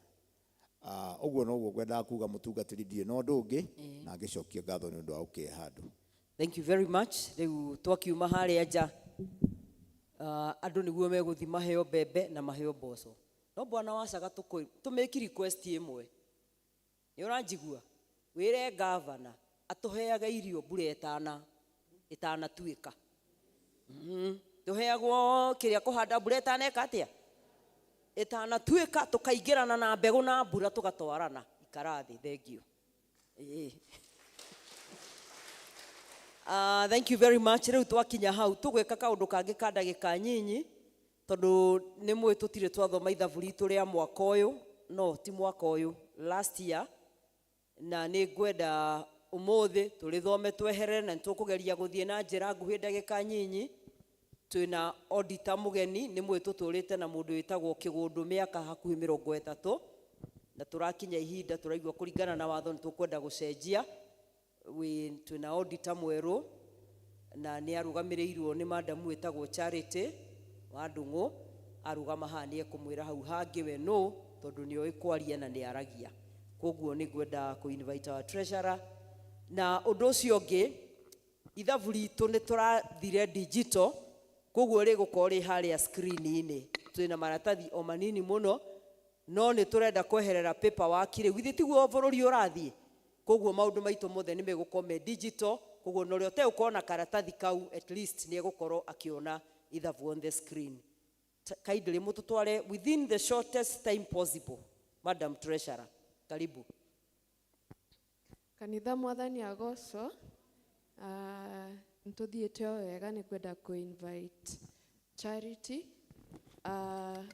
Ũguo noguo ngwendaga kuga, mũtungatĩri, ndirĩ na ũndũ ũngĩ, na ngĩcokia ngatho nĩ ũndũ wa gũkĩhe handũ. Thank you very much. Rĩu twakiuma harĩa nja, andũ nĩguo megũthiĩ maheo mbembe na maheo mboco. No bwana wacaga tũmĩki request ĩmwe. Nĩ ũranjigua? Wĩre gavana atũheage irio mbura ĩtanatuĩka. Tũheagwo kĩrĩa kũhanda mbura ĩtaneka atĩa? Ĩtanatuĩka, tũkaingĩrana na mbegũ na mbura tũgatwarana. Ikara thĩ, thank you. Ĩĩ. Thank you very much. Rĩu twakinya hau tũgwĩka kaũndũ kangĩ ka ndagĩka nyinyi, tondũ nĩ mũĩ tũtirĩ twathoma ithabu ritũ rĩa mwaka ũyũ, no ti mwaka ũyũ, last year, na nĩ ngwenda ũmũthĩ tũrĩthome tweherere, na nĩ tũkũgeria gũthiĩ na njĩra nguhĩ, ndagĩka nyinyi. Twĩna auditor mũgeni. Nĩ mũĩ tũtũrĩte na mũndũ wĩtagwo Kĩgũndũ mĩaka hakuhĩ 30, na tũrakinya ihinda tũraigua kũringana na watho nĩ tũkwenda gũcenjia. Twĩna auditor mwerũ na nĩ arũgamĩrĩirwo nĩ madamu wĩtagwo Charity wa Ndung'u. Arũgama haha nĩ ekũmwĩra hau hangĩ we nũ, tondũ nĩ oĩ kwaria na nĩ aragia. Koguo nĩ ngwenda kũ invite our treasurer. Na ũndũ ũcio ũngĩ, ithabu ritũ nĩ tũrathire digital, koguo rĩgũkorwo rĩ harĩa screen-inĩ. Twĩna maratathi o manini mũno, no nĩ tũrenda kweherera paperwork rĩu. Githĩ tiguo bũrũri ũrathiĩ? Koguo maũndũ maitũ mothe nĩ megũkorwo me digital. Koguo na ũrĩa ũtegũkorwo na karatathi kau, at least nĩ egũkorwo akĩona ithabu on the screen. Kindly mũtũtware within the shortest time possible. Madam Treasurer, karibu. Kanitha, Mwathani agocwo. Nĩtũthiĩte o wega. Nĩ ngwenda kũ invite Charity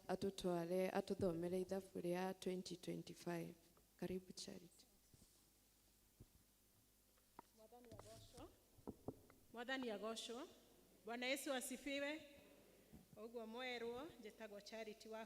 atũtware atũthomere ithabu rĩa 2025. Karibu, Charity. Mwathani agocwo. Bwana Yesu asifiwe. Ũguo mwerwo, njĩtagwo Charity wa